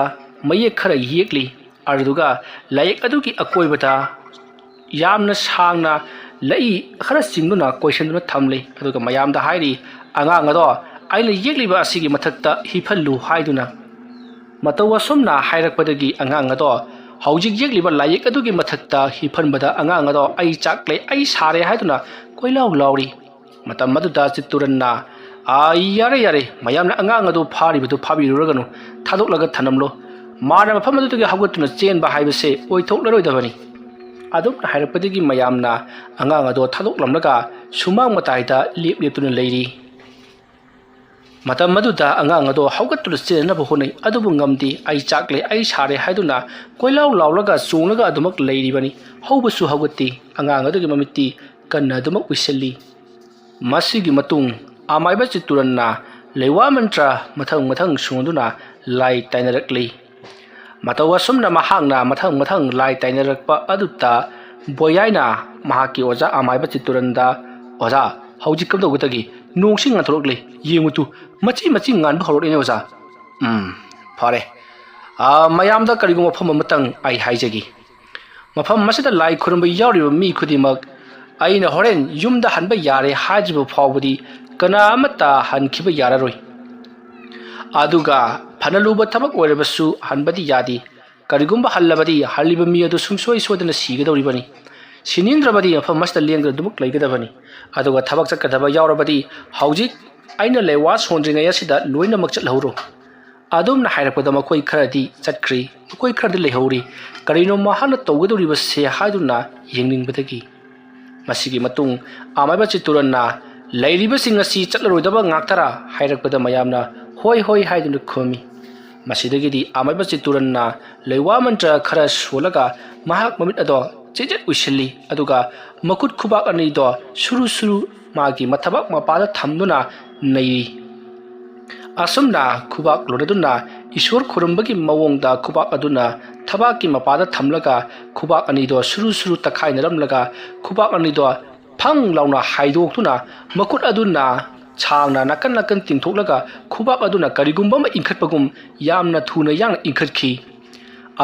ꯃꯌꯦꯛ ꯈꯔ ꯌꯦꯛꯂꯤ꯫ ꯑꯗꯨꯗꯨꯒ ꯂꯥꯏꯌꯦꯛ ꯑꯗꯨꯒꯤ ꯑꯀꯣꯏꯕꯗ ꯌꯥꯝꯅ ꯁꯥꯡꯅ ꯂꯩ ꯈꯔ ꯆꯤꯡꯗꯨꯅ ꯀꯣꯏꯁꯤꯟꯗꯨꯅ ꯊꯝꯂꯤ꯫ ꯑꯗꯨꯒ ꯃꯌꯥꯝꯗ ꯍꯥꯏꯔꯤ, "ꯑꯉꯥꯡ ꯑꯗꯣ ꯑꯩꯅ ꯌꯦꯛꯂꯤꯕ ꯑꯁꯤꯒꯤ ꯃꯊꯛꯇ ꯍꯤꯞꯍꯜꯂꯨ" ꯍꯥꯏꯗꯨꯅ꯫ ꯃꯇꯧ ꯑꯁꯨꯝꯅ ꯍꯥꯏꯔꯛꯄꯗꯒꯤ ꯑꯉꯥꯡ ꯑꯗꯣ ꯍꯧꯖꯤꯛ ꯌꯦꯛꯂꯤꯕ ꯂꯥꯏꯌꯦꯛ ꯑꯗꯨꯒꯤ ꯃꯊꯛꯇ ꯍꯤꯞꯍꯟꯕꯗ ꯑꯉꯥꯡ ꯑꯗꯣ "ꯑꯩ ꯆꯥꯛꯂꯦ, ꯑꯩ ꯁꯥꯔꯦ" ꯍꯥꯏꯗꯨꯅ ꯀꯣꯏꯂꯥꯎ ꯂꯥꯎꯔꯤ꯫ ꯃꯇꯝ ꯑꯗꯨꯗ ꯆꯤꯠꯇꯨꯔꯟꯅ, "ꯑꯥ, ꯌꯥꯔꯦ, ꯌꯥꯔꯦ, ꯃꯌꯥꯝꯅ ꯑꯉꯥꯡ ꯑꯗꯨ ꯐꯥꯔꯤꯕꯗꯨ ꯐꯥꯕꯤꯔꯨꯔꯒꯅꯨ, ꯊꯥꯗꯣꯛꯂꯒ ꯊꯅꯝꯂꯣ꯫ ꯃꯥꯅ ꯃꯐꯝ ꯑꯗꯨꯗꯒꯤ ꯍꯧꯒꯠꯇꯨꯅ ꯆꯦꯟꯕ ꯍꯥꯏꯕꯁꯦ ꯑꯣꯏꯊꯣꯛꯂꯔꯣꯏꯗꯕꯅꯤ"꯫ ꯑꯗꯨꯝꯅ ꯍꯥꯏꯔꯛꯄꯗꯒꯤ ꯃꯌꯥꯝꯅ ꯑꯉꯥꯡ ꯑꯗꯣ ꯊꯥꯗꯣꯛꯂꯝꯂꯒ ꯁꯨꯃꯥꯡ ꯃꯇꯥꯏꯗ ꯂꯦꯞ ꯂꯦꯞꯇꯨꯅ ꯂꯩꯔꯤ꯫ ꯃꯇꯝ ꯑꯗꯨꯗ ꯑꯉꯥꯡ ꯑꯗꯣ ꯍꯧꯒꯠꯇꯨꯅ ꯆꯦꯟꯅꯕ ꯍꯣꯠꯅꯩ, ꯑꯗꯨꯕꯨ ꯉꯝꯗꯦ꯫ "ꯑꯩ ꯆꯥꯛꯂꯦ, ꯑꯩ ꯁꯥꯔꯦ" ꯍꯥꯏꯗꯨꯅ ꯀꯣꯏꯂꯥꯎ ꯂꯥꯎꯔꯒ ꯆꯣꯡꯂꯒ ꯑꯗꯨꯃꯛ ꯂꯩꯔꯤꯕꯅꯤ꯫ ꯍꯧꯕꯁꯨ ꯍꯧꯒꯠꯇꯦ꯫ ꯑꯉꯥꯡ ꯑꯗꯨꯒꯤ ꯃꯃꯤꯠꯇꯤ ꯀꯟꯅ ꯑꯗꯨꯃꯛ ꯎꯏꯁꯤꯜꯂꯤ꯫ ꯃꯁꯤꯒꯤ ꯃꯇꯨꯡ ꯑꯃꯥꯏꯕ ꯆꯤꯠꯇꯨꯔꯟꯅ ꯂꯩꯋꯥ ꯃꯟꯇ꯭ꯔ ꯃꯊꯪ ꯃꯊꯪ ꯁꯣꯟꯗꯨꯅ ꯂꯥꯏ ꯇꯥꯏꯅꯔꯛꯂꯤ꯫ ꯃꯇꯧ ꯑꯁꯨꯝꯅ ꯃꯍꯥꯛꯅ ꯃꯊꯪ ꯃꯊꯪ ꯂꯥꯏ ꯇꯥꯏꯅꯔꯛꯄ ꯑꯗꯨꯗ ꯕꯣꯌꯥꯏꯅ ꯃꯍꯥꯛꯀꯤ ꯑꯣꯖꯥ ꯑꯃꯥꯏꯕ ꯆꯤꯠꯇꯨꯔꯟꯗ, "ꯑꯣꯖꯥ, ꯍꯧꯖꯤꯛ ꯀꯝꯗꯧꯒꯗꯒꯦ? ꯅꯣꯡꯁꯤ ꯉꯥꯟꯊꯣꯔꯛꯂꯦ꯫ ꯌꯦꯡꯉꯨ ꯇꯨ, ꯃꯆꯤ ꯃꯆꯤ ꯉꯥꯟꯕ ꯍꯧꯔꯛꯂꯦꯅꯦ ꯑꯣꯖꯥ"꯫ "ꯎꯝ, ꯐꯔꯦ꯫ ꯃꯌꯥꯝꯗ ꯀꯔꯤꯒꯨꯝꯕ ꯋꯥꯐꯝ ꯑꯃꯇꯪ ꯑꯩ ꯍꯥꯏꯖꯒꯦ꯫ ꯃꯐꯝ ꯑꯁꯤꯗ ꯂꯥꯏ ꯈꯨꯔꯨꯝꯕ ꯌꯥꯎꯔꯤꯕ ꯃꯤ ꯈꯨꯗꯤꯡꯃꯛ ꯑꯩꯅ ꯍꯣꯔꯦꯟ ꯌꯨꯝꯗ ꯍꯟꯕ ꯌꯥꯔꯦ ꯍꯥꯏꯗ꯭ꯔꯤꯕ ꯐꯥꯎꯕꯗꯤ ꯀꯅꯥ ꯑꯃꯠꯇ ꯍꯟꯈꯤꯕ ꯌꯥꯔꯔꯣꯏ꯫ ꯑꯗꯨꯒ ꯐꯅ ꯂꯨꯕ ꯊꯕꯛ ꯑꯣꯏꯔꯕꯁꯨ ꯍꯟꯕꯗꯤ ꯌꯥꯗꯦ꯫ ꯀꯔꯤꯒꯨꯝꯕ ꯍꯜꯂꯕꯗꯤ ꯍꯜꯂꯤꯕ ꯃꯤ ꯑꯗꯨ ꯁꯨꯡꯁꯣꯏ ꯁꯣꯏꯗꯅ ꯁꯤꯒꯗꯧꯔꯤꯕꯅꯤ꯫ ꯁꯤꯅꯤꯡꯗ꯭ꯔꯕꯗꯤ ꯃꯐꯝ ꯑꯁꯤꯗ ꯂꯦꯡꯗꯨꯅ ꯑꯗꯨꯃꯛ ꯂꯩꯒꯗꯕꯅꯤ꯫ ꯑꯗꯨꯒ ꯊꯕꯛ ꯆꯠꯀꯗꯕ ꯌꯥꯎꯔꯕꯗꯤ ꯍꯧꯖꯤꯛ ꯑꯩꯅ ꯂꯩꯋꯥ ꯁꯣꯟꯗ꯭ꯔꯤꯉꯩ ꯑꯁꯤꯗ ꯂꯣꯏꯅꯃꯛ ꯆꯠꯍꯧꯔꯣ꯫ ꯑꯗꯨꯝꯅ ꯍꯥꯏꯔꯛꯄꯗ ꯃꯈꯣꯏ ꯈꯔꯗꯤ ꯆꯠꯈ꯭ꯔꯤ, ꯃꯈꯣꯏ ꯈꯔꯗꯤ ꯂꯩꯍꯧꯔꯤ꯫ ꯀꯔꯤꯅꯣ ꯃꯍꯥꯛꯅ ꯇꯧꯒꯗꯧꯔꯤꯕꯁꯦ ꯍꯥꯏꯗꯨꯅ ꯌꯦꯡꯅꯤꯡꯕꯗꯒꯤ꯫ ꯃꯁꯤꯒꯤ ꯃꯇꯨꯡ ꯑꯃꯥꯏꯕ ꯆꯤꯠꯇꯨꯔꯟꯅ ꯂꯩꯔꯤꯕꯁꯤꯡ ꯑꯁꯤ ꯆꯠꯂꯔꯣꯏꯗꯕ ꯉꯥꯛꯇꯔꯥ ꯍꯥꯏꯔꯛꯄꯗ ꯃꯌꯥꯝꯅ ꯍꯣꯏ ꯍꯣꯏ ꯍꯥꯏꯗꯨꯅ ꯈꯨꯝꯃꯤ꯫ ꯃꯁꯤꯗꯒꯤꯗꯤ ꯑꯃꯥꯏꯕ ꯆꯤꯠꯇꯨꯔꯟꯅ ꯂꯩꯋꯥ ꯃꯟꯇ꯭ꯔ ꯈꯔ ꯁꯣꯜꯂꯒ ꯃꯍꯥꯛ ꯃꯃꯤꯠ ꯑꯗꯣ ꯆꯦꯠ ꯆꯦꯠ ꯎꯏꯁꯤꯜꯂꯤ, ꯑꯗꯨꯒ ꯃꯈꯨꯠ ꯈꯨꯕꯥꯛ ꯑꯅꯤꯗꯣ ꯁꯨꯔꯨ ꯁꯨꯔꯨ ꯃꯥꯒꯤ ꯃꯊꯕꯥꯛ ꯃꯄꯥꯗ ꯊꯝꯗꯨꯅ ꯅꯩꯔꯤ꯫ ꯑꯁꯨꯝꯅ ꯈꯨꯕꯥꯛ ꯂꯣꯟꯅꯗꯨꯅ ꯏꯁꯣꯔ ꯈꯨꯔꯨꯝꯕꯒꯤ ꯃꯑꯣꯡꯗ ꯈꯨꯕꯥꯛ ꯑꯗꯨꯅ ꯊꯕꯥꯛꯀꯤ ꯃꯄꯥꯗ ꯊꯝꯂꯒ ꯈꯨꯕꯥꯛ ꯑꯅꯤꯗꯣ ꯁꯨꯔꯨ ꯁꯨꯔꯨ ꯇꯛꯈꯥꯏꯅꯔꯝꯂꯒ ꯈꯨꯕꯥꯛ ꯑꯅꯤꯗꯣ ꯐꯪ ꯂꯥꯎꯅ ꯍꯥꯏꯗꯣꯛꯇꯨꯅ ꯃꯈꯨꯠ ꯑꯗꯨꯅ ꯁꯥꯡꯅ ꯅꯥꯀꯟ ꯅꯥꯀꯟ ꯇꯤꯡꯊꯣꯛꯂꯒ ꯈꯨꯕꯥꯛ ꯑꯗꯨꯅ ꯀꯔꯤꯒꯨꯝꯕ ꯑꯃ ꯏꯟꯈꯠꯄꯒꯨꯝ ꯌꯥꯝꯅ ꯊꯨꯅ ꯌꯥꯡꯅ ꯏꯟꯈꯠꯈꯤ꯫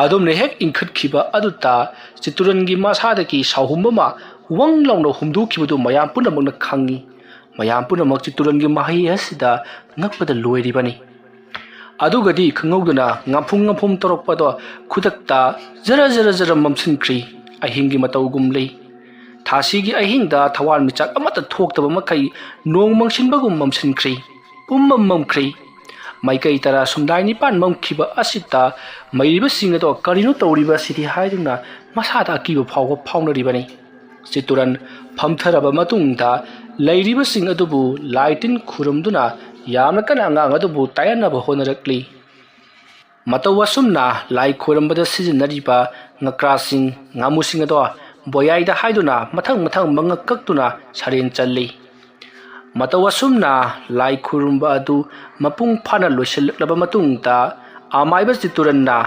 ꯑꯗꯨꯝꯅ ꯍꯦꯛ ꯏꯟꯈꯠꯈꯤꯕ ꯑꯗꯨꯗ ꯆꯤꯠꯇꯨꯔꯟꯒꯤ ꯃꯁꯥꯗꯒꯤ ꯁꯥꯎꯍꯨꯝ ꯑꯃ ꯋꯪ ꯂꯥꯎꯅ ꯍꯨꯝꯗꯣꯛꯈꯤꯕꯗꯨ ꯃꯌꯥꯝ ꯄꯨꯝꯅꯃꯛꯅ ꯈꯪꯉꯤ꯫ ꯃꯌꯥꯝ ꯄꯨꯝꯅꯃꯛ ꯆꯤꯠꯇꯨꯔꯟꯒꯤ ꯃꯍꯩ ꯑꯁꯤꯗ ꯉꯛꯄꯗ ꯂꯣꯏꯔꯤꯕꯅꯤ꯫ ꯑꯗꯨꯒꯗꯤ ꯈꯪꯍꯧꯗꯅ ꯉꯥꯐꯨꯝ ꯉꯥꯐꯨꯝ ꯇꯧꯔꯛꯄꯗꯣ ꯈꯨꯗꯛꯇ ꯖꯔ ꯖꯔ ꯖꯔ ꯃꯝꯁꯤꯟꯈ꯭ꯔꯤ꯫ ꯑꯍꯤꯡꯒꯤ ꯃꯇꯧꯒꯨꯝ ꯂꯩ꯫ ꯊꯥꯁꯤꯒꯤ ꯑꯍꯤꯡꯗ ꯊꯋꯥꯟꯃꯤꯆꯥꯛ ꯑꯃꯠꯇ ꯊꯣꯛꯇꯕ ꯃꯈꯩ ꯅꯣꯡ ꯃꯪꯁꯤꯟꯕꯒꯨꯝ ꯃꯝꯁꯤꯟꯈ꯭ꯔꯤ꯫ ꯄꯨꯝꯃꯝ ꯃꯝꯈ꯭ꯔꯤ꯫ ꯃꯥꯏꯀꯩ ꯇꯔꯥ ꯁꯨꯝꯗꯥꯏ ꯅꯤꯄꯥꯟ ꯃꯝꯈꯤꯕ ꯑꯁꯤꯗ ꯃꯩꯔꯤꯕꯁꯤꯡ ꯑꯗꯣ ꯀꯔꯤꯅꯣ ꯇꯧꯔꯤꯕ ꯑꯁꯤꯗꯤ ꯍꯥꯏꯗꯨꯅ ꯃꯁꯥꯗ ꯑꯀꯤꯕ ꯐꯥꯎꯕ ꯐꯥꯎꯅꯔꯤꯕꯅꯤ꯫ ꯆꯤꯠꯇꯨꯔꯟ ꯐꯝꯊꯔꯕ ꯃꯇꯨꯡꯗ ꯂꯩꯔꯤꯕꯁꯤꯡ ꯑꯗꯨꯕꯨ ꯂꯥꯏ ꯇꯤꯟ ꯈꯨꯔꯨꯝꯗꯨꯅ ꯌꯥꯝꯅ ꯀꯟꯅ ꯑꯉꯥꯡ ꯑꯗꯨꯕꯨ ꯇꯥꯏꯌꯦꯟꯅꯕ ꯍꯣꯠꯅꯔꯛꯂꯤ꯫ ꯃꯇꯧ ꯑꯁꯨꯝꯅ ꯂꯥꯏ ꯈꯣꯏꯔꯝꯕꯗ ꯁꯤꯖꯤꯟꯅꯔꯤꯕ ꯉꯀ꯭ꯔꯥꯁꯤꯡ, ꯉꯥꯃꯨꯁꯤꯡ ꯑꯗꯣ ꯕꯣꯌꯥꯏꯗ ꯍꯥꯏꯗꯨꯅ ꯃꯊꯪ ꯃꯊꯪ ꯃꯉꯛ ꯀꯛꯇꯨꯅ ꯁꯔꯦꯟ ꯆꯜꯂꯤ꯫ ꯃꯇꯧ ꯑꯁꯨꯝꯅ ꯂꯥꯏ ꯈꯨꯔꯨꯝꯕ ꯑꯗꯨ ꯃꯄꯨꯡ ꯐꯥꯅ ꯂꯣꯏꯁꯤꯜꯂꯛꯂꯕ ꯃꯇꯨꯡꯗ ꯑꯃꯥꯏꯕ ꯆꯤꯠꯇꯨꯔꯟꯅ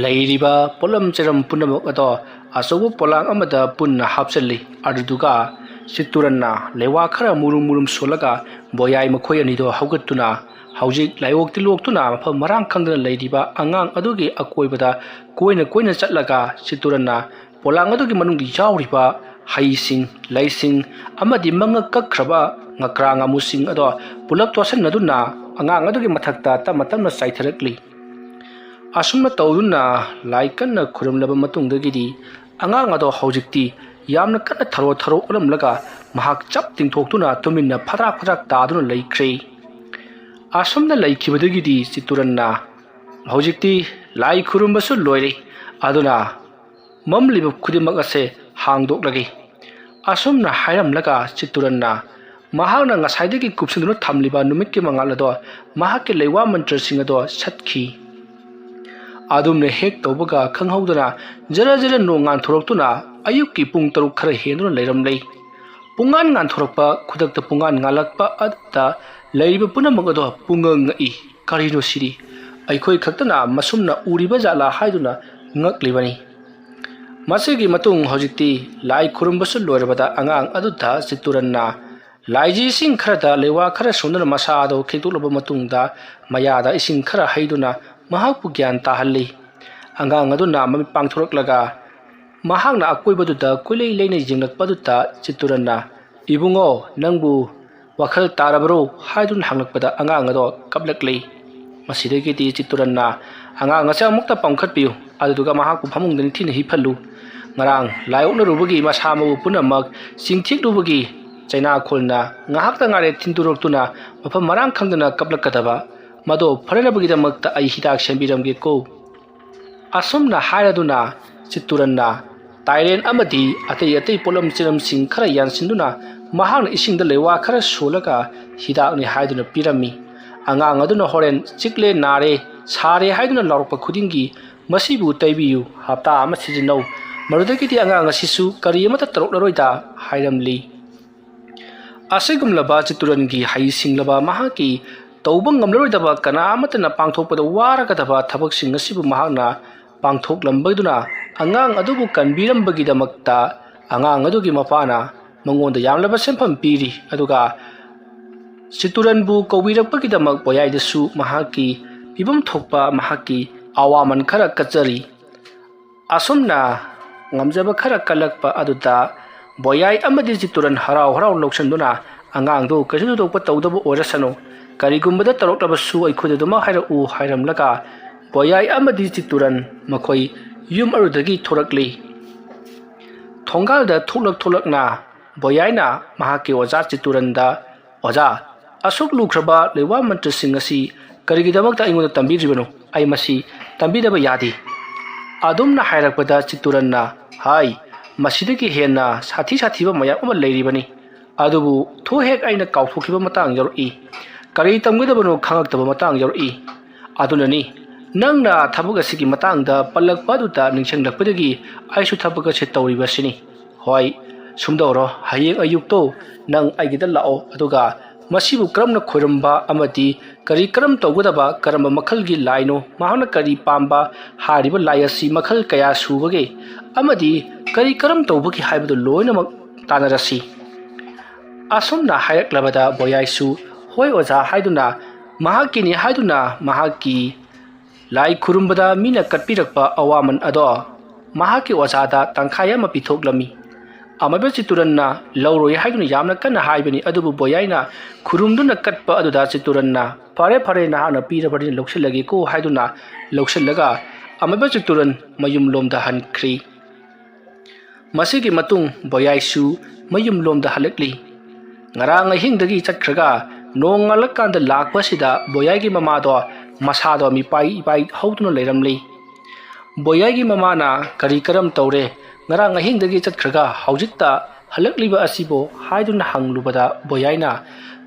ꯂꯩꯔꯤꯕ ꯄꯣꯠꯂꯝ ꯆꯩꯔꯝ ꯄꯨꯝꯅꯃꯛ ꯑꯗꯣ ꯑꯆꯧꯕ ꯄꯣꯂꯥꯡ ꯑꯃꯗ ꯄꯨꯟꯅ ꯍꯥꯞꯆꯤꯜꯂꯤ꯫ ꯑꯗꯨꯗꯨꯒ ꯆꯤꯠꯇꯨꯔꯟꯅ ꯂꯩꯋꯥ ꯈꯔ ꯃꯨꯔꯨꯝ ꯃꯨꯔꯨꯝ ꯁꯣꯜꯂꯒ ꯕꯣꯌꯥꯏ ꯃꯈꯣꯏ ꯑꯅꯤꯗꯣ ꯍꯧꯒꯠꯇꯨꯅ ꯍꯧꯖꯤꯛ ꯂꯥꯏꯑꯣꯛꯇꯤ ꯂꯣꯛꯇꯨꯅ ꯃꯐꯝ ꯃꯔꯥꯡ ꯈꯪꯗꯅ ꯂꯩꯔꯤꯕ ꯑꯉꯥꯡ ꯑꯗꯨꯒꯤ ꯑꯀꯣꯏꯕꯗ ꯀꯣꯏꯅ ꯀꯣꯏꯅ ꯆꯠꯂꯒ ꯆꯤꯠꯇꯨꯔꯟꯅ ꯄꯣꯂꯥꯡ ꯑꯗꯨꯒꯤ ꯃꯅꯨꯡꯗ ꯌꯥꯎꯔꯤꯕ ꯍꯩꯁꯤꯡ, ꯂꯩꯁꯤꯡ ꯑꯃꯗꯤ ꯃꯉꯛ ꯀꯛꯈ꯭ꯔꯕ ꯉꯀ꯭ꯔꯥ ꯉꯥꯃꯨꯁꯤꯡ ꯑꯗꯣ ꯄꯨꯂꯞ ꯇꯣꯠꯁꯤꯟꯅꯗꯨꯅ ꯑꯉꯥꯡ ꯑꯗꯨꯒꯤ ꯃꯊꯛꯇ ꯇꯞꯅ ꯇꯞꯅ ꯆꯥꯏꯊꯔꯛꯂꯤ꯫ ꯑꯁꯨꯝꯅ ꯇꯧꯗꯨꯅ ꯂꯥꯏ ꯀꯟꯅ ꯈꯨꯔꯨꯝꯂꯕ ꯃꯇꯨꯡꯗꯒꯤꯗꯤ ꯑꯉꯥꯡ ꯑꯗꯣ ꯍꯧꯖꯤꯛꯇꯤ ꯌꯥꯝꯅ ꯀꯟꯅ ꯊꯔꯣ ꯊꯔꯣ ꯑꯣꯜꯂꯝꯂꯒ ꯃꯍꯥꯛ ꯆꯞ ꯇꯤꯡꯊꯣꯛꯇꯨꯅ ꯇꯨꯃꯤꯟꯅ ꯐꯗ꯭ꯔꯥꯛ ꯐꯗ꯭ꯔꯥꯛ ꯇꯥꯗꯨꯅ ꯂꯩꯈ꯭ꯔꯦ꯫ ꯑꯁꯨꯝꯅ ꯂꯩꯈꯤꯕꯗꯒꯤꯗꯤ ꯆꯤꯠꯇꯨꯔꯟꯅ ꯍꯧꯖꯤꯛꯇꯤ ꯂꯥꯏ ꯈꯨꯔꯨꯝꯕꯁꯨ ꯂꯣꯏꯔꯦ, ꯑꯗꯨꯅ ꯃꯝꯂꯤꯕ ꯈꯨꯗꯤꯡꯃꯛ ꯑꯁꯦ ꯍꯥꯡꯗꯣꯛꯂꯒꯦ꯫ ꯑꯁꯨꯝꯅ ꯍꯥꯏꯔꯝꯂꯒ ꯆꯤꯠꯇꯨꯔꯟꯅ ꯃꯍꯥꯛꯅ ꯉꯁꯥꯏꯗꯒꯤ ꯀꯨꯞꯁꯤꯟꯗꯨꯅ ꯊꯝꯂꯤꯕ ꯅꯨꯃꯤꯠꯀꯤ ꯃꯉꯥꯜ ꯑꯗꯣ ꯃꯍꯥꯛꯀꯤ ꯂꯩꯋꯥ ꯃꯟꯇ꯭ꯔꯁꯤꯡ ꯑꯗꯣ ꯁꯠꯈꯤ꯫ ꯑꯗꯨꯝꯅ ꯍꯦꯛ ꯇꯧꯕꯒ ꯈꯪꯍꯧꯗꯅ ꯖꯔ ꯖꯔ ꯅꯣꯡ ꯉꯥꯟꯊꯣꯔꯛꯇꯨꯅ ꯑꯌꯨꯛꯀꯤ ꯄꯨꯡ ꯇꯔꯨꯛ ꯈꯔ ꯍꯦꯟꯗꯨꯅ ꯂꯩꯔꯝꯂꯦ꯫ ꯄꯨꯡꯉꯥꯟ ꯉꯥꯟꯊꯣꯔꯛꯄ, ꯈꯨꯗꯛꯇ ꯄꯨꯡꯉꯥꯟ ꯉꯥꯜꯂꯛꯄ ꯑꯗꯨꯗ ꯂꯩꯔꯤꯕ ꯄꯨꯝꯅꯃꯛ ꯑꯗꯣ ꯄꯨꯡꯉꯛ ꯉꯛꯏ꯫ "ꯀꯔꯤꯅꯣ ꯁꯤꯗꯤ? ꯑꯩꯈꯣꯏ ꯈꯛꯇꯅ ꯃꯁꯨꯝꯅ ꯎꯔꯤꯕ ꯖꯥꯠꯂꯥ?" ꯍꯥꯏꯗꯨꯅ ꯉꯛꯂꯤꯕꯅꯤ꯫ ꯃꯁꯤꯒꯤ ꯃꯇꯨꯡ ꯍꯧꯖꯤꯛꯇꯤ ꯂꯥꯏ ꯈꯨꯔꯨꯝꯕꯁꯨ ꯂꯣꯏꯔꯕꯗ ꯑꯉꯥꯡ ꯑꯗꯨꯗ ꯆꯤꯠꯇꯨꯔꯟꯅ ꯂꯥꯏꯖꯤ ꯏꯁꯤꯡ ꯈꯔꯗ ꯂꯩꯋꯥ ꯈꯔ ꯁꯣꯟꯗꯨꯅ ꯃꯁꯥ ꯑꯗꯨ ꯈꯤꯛꯇꯣꯛꯂꯕ ꯃꯇꯨꯡꯗ ꯃꯌꯥꯗ ꯏꯁꯤꯡ ꯈꯔ ꯍꯩꯗꯨꯅ ꯃꯍꯥꯛꯄꯨ ꯒ꯭ꯌꯥꯟ ꯇꯥꯍꯜꯂꯤ꯫ ꯑꯉꯥꯡ ꯑꯗꯨꯅ ꯃꯃꯤꯠ ꯄꯥꯡꯊꯣꯔꯛꯂꯒ ꯃꯍꯥꯛꯅ ꯑꯀꯣꯏꯕꯗꯨꯗ ꯀꯣꯏꯂꯩ ꯂꯩꯅ ꯌꯦꯡꯂꯛꯄꯗꯨꯗ ꯆꯤꯠꯇꯨꯔꯟꯅ, "ꯏꯕꯨꯡꯉꯣ, ꯅꯪꯕꯨ ꯋꯥꯈꯜ ꯇꯥꯔꯕꯔꯣ?" ꯍꯥꯏꯗꯨꯅ ꯍꯪꯂꯛꯄꯗ ꯑꯉꯥꯡ ꯑꯗꯣ ꯀꯞꯂꯛꯂꯤ꯫ ꯃꯁꯤꯗꯒꯤꯗꯤ ꯆꯤꯠꯇꯨꯔꯟꯅ, "ꯑꯉꯥꯡ ꯑꯁꯦ ꯑꯃꯨꯛꯇ ꯄꯝꯈꯠꯄꯤꯌꯨ, ꯑꯗꯨꯗꯨꯒ ꯃꯍꯥꯛꯄꯨ ꯐꯃꯨꯡꯗ ꯅꯤꯡꯊꯤꯅ ꯍꯤꯞꯍꯜꯂꯨ꯫ ꯉꯔꯥꯡ ꯂꯥꯏ ꯑꯣꯛꯅꯔꯨꯕꯒꯤ ꯃꯁꯥ ꯃꯎ ꯄꯨꯝꯅꯃꯛ ꯆꯤꯡꯊꯤꯛꯂꯨꯕꯒꯤ ꯆꯩꯅꯥꯈꯣꯜꯅ ꯉꯥꯏꯍꯥꯛꯇ ꯉꯥꯏꯔꯦ ꯊꯤꯟꯗꯣꯔꯛꯇꯨꯅ ꯃꯐꯝ ꯃꯔꯥꯡ ꯈꯪꯗꯅ ꯀꯞꯂꯛꯀꯗꯕ꯫ ꯃꯗꯣ ꯐꯅꯅꯕꯒꯤꯗꯃꯛꯇ ꯑꯩ ꯍꯤꯗꯥꯛ ꯁꯦꯝꯕꯤꯔꯝꯒꯦꯀꯣ꯫" ꯑꯁꯨꯝꯅ ꯍꯥꯏꯔꯗꯨꯅ ꯆꯤꯠꯇꯨꯔꯟꯅ ꯇꯥꯏꯔꯦꯟ ꯑꯃꯗꯤ ꯑꯇꯩ ꯑꯇꯩ ꯄꯣꯠꯂꯝ ꯆꯤꯔꯝꯁꯤꯡ ꯈꯔ ꯌꯥꯟꯁꯤꯟꯗꯨꯅ ꯃꯍꯥꯛꯅ ꯏꯁꯤꯡꯗ ꯂꯩꯋꯥ ꯈꯔ ꯁꯣꯜꯂꯒ ꯍꯤꯗꯥꯛꯅꯤ ꯍꯥꯏꯗꯨꯅ ꯄꯤꯔꯝꯃꯤ꯫ ꯑꯉꯥꯡ ꯑꯗꯨꯅ ꯍꯣꯔꯦꯟ ꯆꯤꯛꯂꯦ, ꯅꯥꯔꯦ, ꯁꯥꯔꯦ ꯍꯥꯏꯗꯨꯅ ꯂꯥꯎꯔꯛꯄ ꯈꯨꯗꯤꯡꯒꯤ ꯃꯁꯤꯕꯨ ꯇꯩꯕꯤꯌꯨ, ꯍꯞꯇꯥ ꯑꯃ ꯁꯤꯖꯤꯟꯅꯧ, ꯃꯗꯨꯗꯒꯤꯗꯤ ꯑꯉꯥꯡ ꯑꯁꯤꯁꯨ ꯀꯔꯤ ꯑꯃꯠꯇ ꯇꯧꯔꯛꯂꯔꯣꯏꯗ ꯍꯥꯏꯔꯝꯂꯤ꯫ ꯑꯁꯤꯒꯨꯝꯂꯕ ꯆꯤꯠꯇꯨꯔꯟꯒꯤ ꯍꯩ ꯁꯤꯡꯂꯕ ꯃꯍꯥꯛꯀꯤ ꯇꯧꯕ ꯉꯝꯂꯔꯣꯏꯗꯕ, ꯀꯅꯥ ꯑꯃꯠꯇꯅ ꯄꯥꯡꯊꯣꯛꯄꯗ ꯋꯥꯔꯒꯗꯕ ꯊꯕꯛꯁꯤꯡ ꯑꯁꯤꯕꯨ ꯃꯍꯥꯛꯅ ꯄꯥꯡꯊꯣꯛꯂꯝꯕꯗꯨꯅ ꯑꯉꯥꯡ ꯑꯗꯨꯕꯨ ꯀꯟꯕꯤꯔꯝꯕꯒꯤꯗꯃꯛꯇ ꯑꯉꯥꯡ ꯑꯗꯨꯒꯤ ꯃꯄꯥꯅ ꯃꯉꯣꯟꯗ ꯌꯥꯝꯂꯕ ꯁꯦꯟꯐꯝ ꯄꯤꯔꯤ꯫ ꯑꯗꯨꯒ ꯆꯤꯇꯨꯔꯟꯕꯨ ꯀꯧꯕꯤꯔꯛꯄꯒꯤꯗꯃꯛ ꯕꯣꯌꯥꯏꯗꯁꯨ ꯃꯍꯥꯛꯀꯤ ꯄꯤꯐꯝ ꯊꯣꯛꯄ ꯃꯍꯥꯛꯀꯤ ꯑꯋꯥꯃꯟ ꯈꯔ ꯀꯠꯆꯔꯤ꯫ ꯑꯁꯨꯝꯅ ꯉꯝꯖꯕ ꯈꯔ ꯀꯠꯂꯛꯄ ꯑꯗꯨꯗ ꯕꯣꯌꯥꯏ ꯑꯃꯗꯤ ꯆꯤꯇꯨꯔꯟ ꯍꯔꯥꯎ ꯍꯔꯥꯎ ꯂꯧꯁꯤꯟꯗꯨꯅ, "ꯑꯉꯥꯡꯗꯨ ꯀꯩꯁꯨ ꯊꯣꯏꯗꯣꯛꯄ ꯇꯧꯗꯕ ꯑꯣꯏꯔꯁꯅꯨ, ꯀꯔꯤꯒꯨꯝꯕꯗ ꯇꯧꯔꯛꯂꯕꯁꯨ ꯑꯩꯈꯣꯏꯗ ꯑꯗꯨꯃꯛ ꯍꯥꯏꯔꯛꯎ" ꯍꯥꯏꯔꯝꯂꯒ ꯕꯣꯌꯥꯏ ꯑꯃꯗꯤ ꯆꯤꯇꯨꯔꯟ ꯃꯈꯣꯏ ꯌꯨꯝ ꯑꯗꯨꯗꯒꯤ ꯊꯣꯔꯛꯂꯤ꯫ ꯊꯣꯡꯒꯥꯜꯗ ꯊꯣꯛꯂꯛ ꯊꯣꯛꯂꯛꯅ ꯕꯣꯌꯥꯏꯅ ꯃꯍꯥꯛꯀꯤ ꯑꯣꯖꯥ ꯆꯤꯇꯨꯔꯟꯗ, "ꯑꯣꯖꯥ, ꯑꯁꯨꯛ ꯂꯨꯈ꯭ꯔꯕ ꯂꯩꯋꯥ ꯃꯟꯇ꯭ꯔꯁꯤꯡ ꯑꯁꯤ ꯀꯔꯤꯒꯤꯗꯃꯛꯇ ꯑꯩꯉꯣꯟꯗ ꯇꯝꯕꯤꯗ꯭ꯔꯤꯕꯅꯣ? ꯑꯩ ꯃꯁꯤ ꯇꯝꯕꯤꯗꯕ ꯌꯥꯗꯦ"꯫ ꯑꯗꯨꯝꯅ ꯍꯥꯏꯔꯛꯄꯗ ꯆꯤꯇꯨꯔꯟꯅ, "ꯍꯥꯏ, ꯃꯁꯤꯗꯒꯤ ꯍꯦꯟꯅ ꯁꯥꯊꯤ ꯁꯥꯊꯤꯕ ꯃꯌꯥꯝ ꯑꯃ ꯂꯩꯔꯤꯕꯅꯤ, ꯑꯗꯨꯕꯨ ꯊꯣꯛ ꯍꯦꯛ ꯑꯩꯅ ꯀꯥꯎꯊꯣꯛꯈꯤꯕ ꯃꯇꯥꯡ ꯌꯥꯎꯔꯛꯏ, ꯀꯔꯤ ꯇꯝꯒꯗꯕꯅꯣ ꯈꯪꯉꯛꯇꯕ ꯃꯇꯥꯡ ꯌꯥꯎꯔꯛꯏ꯫ ꯑꯗꯨꯅꯅꯤ ꯅꯪꯅ ꯊꯕꯛ ꯑꯁꯤꯒꯤ ꯃꯇꯥꯡꯗ ꯄꯜꯂꯛꯄ ꯑꯗꯨꯗ ꯅꯤꯡꯁꯤꯡꯂꯛꯄꯗꯒꯤ ꯑꯩꯁꯨ ꯊꯕꯛ ꯑꯁꯤ ꯇꯧꯔꯤꯕꯁꯤꯅꯤ꯫ ꯍꯣꯏ, ꯁꯨꯝꯗꯧꯔꯣ, ꯍꯌꯦꯡ ꯑꯌꯨꯛꯇꯣ ꯅꯪ ꯑꯩꯒꯤꯗ ꯂꯥꯛꯑꯣ, ꯑꯗꯨꯒ ꯃꯁꯤꯕꯨ ꯀꯔꯝꯅ ꯈꯣꯏꯔꯝꯕ ꯑꯃꯗꯤ ꯀꯔꯤ ꯀꯔꯝ ꯇꯧꯒꯗꯕ, ꯀꯔꯝꯕ ꯃꯈꯜꯒꯤ ꯂꯥꯏꯅꯣ, ꯃꯍꯥꯛꯅ ꯀꯔꯤ ꯄꯥꯝꯕ, ꯍꯥꯏꯔꯤꯕ ꯂꯥꯏ ꯑꯁꯤ ꯃꯈꯜ ꯀꯌꯥ ꯁꯨꯕꯒꯦ ꯑꯃꯗꯤ ꯀꯔꯤ ꯀꯔꯝ ꯇꯧꯕꯒꯦ ꯍꯥꯏꯕꯗꯨ ꯂꯣꯏꯅꯃꯛ ꯇꯥꯟꯅꯔꯁꯤ"꯫ ꯑꯁꯨꯝꯅ ꯍꯥꯏꯔꯛꯂꯕꯗ ꯕꯣꯌꯥꯏꯁꯨ "ꯍꯣꯏ ꯑꯣꯖꯥ" ꯍꯥꯏꯗꯨꯅ, ꯃꯍꯥꯛꯀꯤꯅꯤ ꯍꯥꯏꯗꯨꯅ ꯃꯍꯥꯛꯀꯤ ꯂꯥꯏ ꯈꯨꯔꯨꯝꯕꯗ ꯃꯤꯅ ꯀꯠꯄꯤꯔꯛꯄ ꯑꯋꯥꯃꯟ ꯑꯗꯣ ꯃꯍꯥꯛꯀꯤ ꯑꯣꯖꯥꯗ ꯇꯪꯈꯥꯏ ꯑꯃ ꯄꯤꯊꯣꯛꯂꯝꯃꯤ꯫ ꯑꯃꯥꯏꯕ ꯆꯤꯇꯨꯔꯟꯅ ꯂꯧꯔꯣꯏ ꯍꯥꯏꯗꯨꯅ ꯌꯥꯝꯅ ꯀꯟꯅ ꯍꯥꯏꯕꯅꯤ, ꯑꯗꯨꯕꯨ ꯕꯣꯌꯥꯏꯅ ꯈꯨꯔꯨꯝꯗꯨꯅ ꯀꯠꯄ ꯑꯗꯨꯗ ꯆꯤꯇꯨꯔꯟꯅ, "ꯐꯔꯦ, ꯐꯔꯦ, ꯅꯍꯥꯛꯅ ꯄꯤꯔꯕꯅꯤꯅ ꯂꯧꯁꯤꯜꯂꯒꯦꯀꯣ" ꯍꯥꯏꯗꯨꯅ ꯂꯧꯁꯤꯜꯂꯒ ꯑꯃꯥꯏꯕ ꯆꯤꯇꯨꯔꯟ ꯃꯌꯨꯝꯂꯣꯝꯗ ꯍꯟꯈ꯭ꯔꯤ꯫ ꯃꯁꯤꯒꯤ ꯃꯇꯨꯡ ꯕꯣꯌꯥꯏꯁꯨ ꯃꯌꯨꯝꯂꯣꯝꯗ ꯍꯜꯂꯛꯂꯤ꯫ ꯉꯔꯥꯡ ꯑꯍꯤꯡꯗꯒꯤ ꯆꯠꯈ꯭ꯔꯒ ꯅꯣꯡꯉꯥꯜꯂꯛꯀꯥꯟꯗ ꯂꯥꯛꯄ ꯑꯁꯤꯗ ꯕꯣꯌꯥꯏꯒꯤ ꯃꯃꯥꯗꯣ ꯃꯁꯥꯗꯣ ꯃꯤꯄꯥꯏ ꯏꯄꯥꯏ ꯍꯧꯗꯨꯅ ꯂꯩꯔꯝꯂꯤ꯫ ꯕꯣꯌꯥꯏꯒꯤ ꯃꯃꯥꯅ, "ꯀꯔꯤ ꯀꯔꯝ ꯇꯧꯔꯦ? ꯉꯔꯥꯡ ꯑꯍꯤꯡꯗꯒꯤ ꯆꯠꯈ꯭ꯔꯒ ꯍꯧꯖꯤꯛꯇ ꯍꯜꯂꯛꯂꯤꯕ ꯑꯁꯤꯕꯨ?" ꯍꯥꯏꯗꯨꯅ ꯍꯪꯂꯨꯕꯗ ꯕꯣꯌꯥꯏꯅ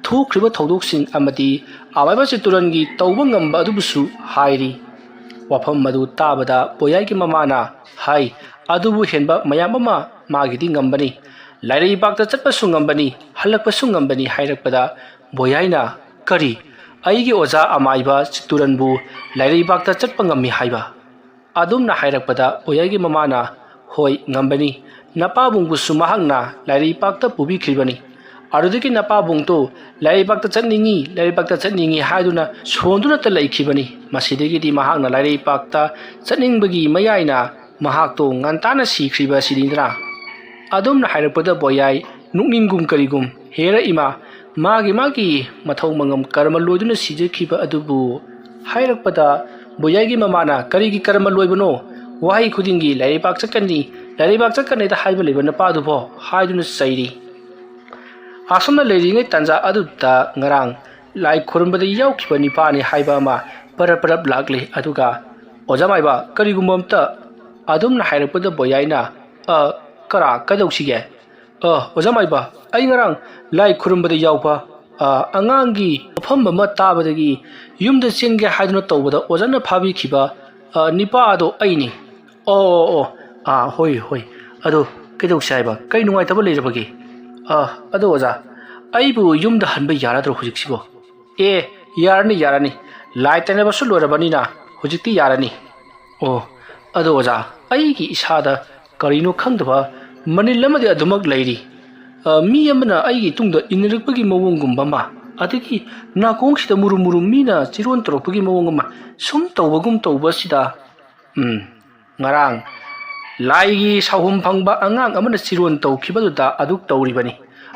ꯊꯣꯛꯈ꯭ꯔꯤꯕ ꯊꯧꯗꯣꯛꯁꯤꯡ ꯑꯃꯗꯤ ꯑꯃꯥꯏꯕ ꯆꯤꯇꯨꯔꯟꯒꯤ ꯇꯧꯕ ꯉꯝꯕ ꯑꯗꯨꯕꯨꯁꯨ ꯍꯥꯏꯔꯤ꯫ ꯋꯥꯐꯝ ꯑꯗꯨ ꯇꯥꯕꯗ ꯕꯣꯌꯥꯏꯒꯤ ꯃꯃꯥꯅ ꯍꯥꯏ, "ꯑꯗꯨꯕꯨ ꯍꯦꯟꯕ ꯃꯌꯥꯝ ꯑꯃ ꯃꯥꯒꯤꯗꯤ ꯉꯝꯕꯅꯤ꯫ ꯂꯥꯏꯔꯩꯕꯥꯛꯇ ꯆꯠꯄꯁꯨ ꯉꯝꯕꯅꯤ, ꯍꯜꯂꯛꯄꯁꯨ ꯉꯝꯕꯅꯤ" ꯍꯥꯏꯔꯛꯄꯗ ꯕꯣꯌꯥꯏꯅ, "ꯀꯔꯤ? ꯑꯩꯒꯤ ꯑꯣꯖꯥ ꯑꯃꯥꯏꯕ ꯆꯤꯇꯨꯔꯟꯕꯨ ꯂꯥꯏꯔꯩꯕꯥꯛꯇ ꯆꯠꯄ ꯉꯝꯃꯤ ꯍꯥꯏꯕ?" ꯑꯗꯨꯝꯅ ꯍꯥꯏꯔꯛꯄꯗ ꯕꯣꯌꯥꯏꯒꯤ ꯃꯃꯥꯅ, "ꯍꯣꯏ, ꯉꯝꯕꯅꯤ꯫ ꯅꯄꯥꯕꯨꯡꯕꯨꯁꯨ ꯃꯍꯥꯛꯅ ꯂꯥꯏꯔꯩꯕꯥꯛꯇ ꯄꯨꯕꯤꯈ꯭ꯔꯤꯕꯅꯤ꯫ ꯑꯗꯨꯗꯒꯤ ꯅꯄꯥꯕꯨꯡꯗꯨ ꯂꯥꯏꯔꯩꯄꯥꯛꯇ ꯆꯠꯅꯤꯡꯏ, ꯂꯥꯏꯔꯩꯄꯥꯛꯇ ꯆꯠꯅꯤꯡꯏ ꯍꯥꯏꯗꯨꯅ ꯁꯣꯟꯗꯨꯅꯇ ꯂꯩꯈꯤꯕꯅꯤ꯫ ꯃꯁꯤꯗꯒꯤꯗꯤ ꯃꯍꯥꯛꯅ ꯂꯥꯏꯔꯩꯄꯥꯛꯇ ꯆꯠꯅꯤꯡꯕꯒꯤ ꯃꯌꯥꯏꯅ ꯃꯍꯥꯛꯇꯣ ꯉꯟꯇꯥꯅ ꯁꯤꯈ꯭ꯔꯤꯕ ꯑꯁꯤꯅꯤꯗꯅ꯫ ꯑꯗꯨꯝꯅ ꯍꯥꯏꯔꯛꯄꯗ ꯕꯣꯌꯥꯏ ꯅꯣꯛꯅꯤꯡꯒꯨꯝ ꯀꯔꯤꯒꯨꯝ, "ꯍꯦꯔ ꯏꯃꯥ, ꯃꯥꯒꯤ ꯃꯥꯒꯤ ꯃꯊꯧ ꯃꯉꯝ ꯀꯔꯃ ꯂꯣꯏꯗꯨꯅ ꯁꯤꯖꯈꯤꯕ ꯑꯗꯨꯕꯨ" ꯍꯥꯏꯔꯛꯄꯗ ꯕꯣꯌꯥꯏꯒꯤ ꯃꯃꯥꯅ, "ꯀꯔꯤꯒꯤ ꯀꯔꯃ ꯂꯣꯏꯕꯅꯣ? ꯋꯥꯍꯩ ꯈꯨꯗꯤꯡꯒꯤ ꯂꯥꯏꯔꯩꯄꯥꯛ ꯆꯠꯀꯅꯤ, ꯂꯥꯏꯔꯩꯄꯥꯛ ꯆꯠꯀꯅꯤꯗ ꯍꯥꯏꯕ ꯂꯩꯕ ꯅꯄꯥꯗꯨꯕꯣ?" ꯍꯥꯏꯗꯨꯅ ꯆꯩꯔꯤ꯫ ꯑꯁꯨꯝꯅ ꯂꯩꯔꯤꯉꯩ ꯇꯥꯟꯖꯥ ꯑꯗꯨꯗ ꯉꯔꯥꯡ ꯂꯥꯏ ꯈꯨꯔꯨꯝꯕꯗ ꯌꯥꯎꯈꯤꯕ ꯅꯤꯄꯥꯅꯤ ꯍꯥꯏꯕ ꯑꯃ ꯄꯔꯞ ꯄꯔꯞ ꯂꯥꯛꯂꯤ꯫ ꯑꯗꯨꯒ, "ꯑꯣꯖꯥ ꯃꯥꯏꯕ, ꯀꯔꯤꯒꯨꯝꯕ ꯑꯝꯇ" ꯑꯗꯨꯝꯅ ꯍꯥꯏꯔꯛꯄꯗ ꯕꯣꯌꯥꯏꯅ, "ꯑ, ꯀꯔꯥ, ꯀꯩꯗꯧꯁꯤꯒꯦ?" "ꯑ, ꯑꯣꯖꯥ ꯃꯥꯏꯕ, ꯑꯩ ꯉꯔꯥꯡ ꯂꯥꯏ ꯈꯨꯔꯨꯝꯕꯗ ꯌꯥꯎꯕ, ꯑ, ꯑꯉꯥꯡꯒꯤ ꯃꯐꯝ ꯑꯃ ꯇꯥꯕꯗꯒꯤ ꯌꯨꯝꯗ ꯆꯦꯟꯒꯦ ꯍꯥꯏꯗꯨꯅ ꯇꯧꯕꯗ ꯑꯣꯖꯥꯅ ꯐꯥꯕꯤꯈꯤꯕ, ꯑ, ꯅꯤꯄꯥ ꯑꯗꯣ ꯑꯩꯅꯤ꯫" "ꯑꯣ, ꯑꯣ, ꯑꯣ, ꯑꯥ, ꯍꯣꯏ, ꯍꯣꯏ꯫ ꯑꯗꯣ ꯀꯩꯗꯧꯁꯦ ꯍꯥꯏꯕ? ꯀꯩ ꯅꯨꯡꯉꯥꯏꯇꯕ ꯂꯩꯔꯕꯒꯦ?" "ꯑ, ꯑꯗꯣ ꯑꯣꯖꯥ, ꯑꯩꯕꯨ ꯌꯨꯝꯗ ꯍꯟꯕ ꯌꯥꯔꯗ꯭ꯔꯣ ꯍꯧꯖꯤꯛꯁꯤꯕꯣ?" "ꯑꯦ, ꯌꯥꯔꯅꯤ, ꯌꯥꯔꯅꯤ꯫ ꯂꯥꯏ ꯇꯩꯅꯕꯁꯨ ꯂꯣꯏꯔꯕꯅꯤꯅ ꯍꯧꯖꯤꯛꯇꯤ ꯌꯥꯔꯅꯤ꯫" "ꯑꯣ, ꯑꯗꯣ ꯑꯣꯖꯥ, ꯑꯩꯒꯤ ꯏꯁꯥꯗ ꯀꯔꯤꯅꯣ ꯈꯪꯗꯕ ꯃꯅꯤꯜ ꯑꯃꯗꯤ ꯑꯗꯨꯃꯛ ꯂꯩꯔꯤ꯫ ꯑ, ꯃꯤ ꯑꯃꯅ ꯑꯩꯒꯤ ꯇꯨꯡꯗ ꯏꯟꯅꯔꯛꯄꯒꯤ ꯃꯑꯣꯡꯒꯨꯝꯕ ꯑꯃ, ꯑꯗꯒꯤ ꯅꯥꯀꯣꯡꯁꯤꯗ ꯃꯨꯔꯨꯝ ꯃꯨꯔꯨꯝ ꯃꯤꯅ ꯆꯤꯔꯣꯟ ꯇꯧꯔꯛꯄꯒꯤ ꯃꯑꯣꯡ ꯑꯃ ꯁꯨꯝ ꯇꯧꯕꯒꯨꯝ ꯇꯧꯕꯁꯤꯗ, ꯎꯝ, ꯉꯔꯥꯡ ꯂꯥꯏꯒꯤ ꯁꯥꯎꯍꯨꯝ ꯐꯪꯕ ꯑꯉꯥꯡ ꯑꯃꯅ ꯆꯤꯔꯣꯟ ꯇꯧꯈꯤꯕꯗꯨꯗ ꯑꯗꯨꯛ ꯇꯧꯔꯤꯕꯅꯤ꯫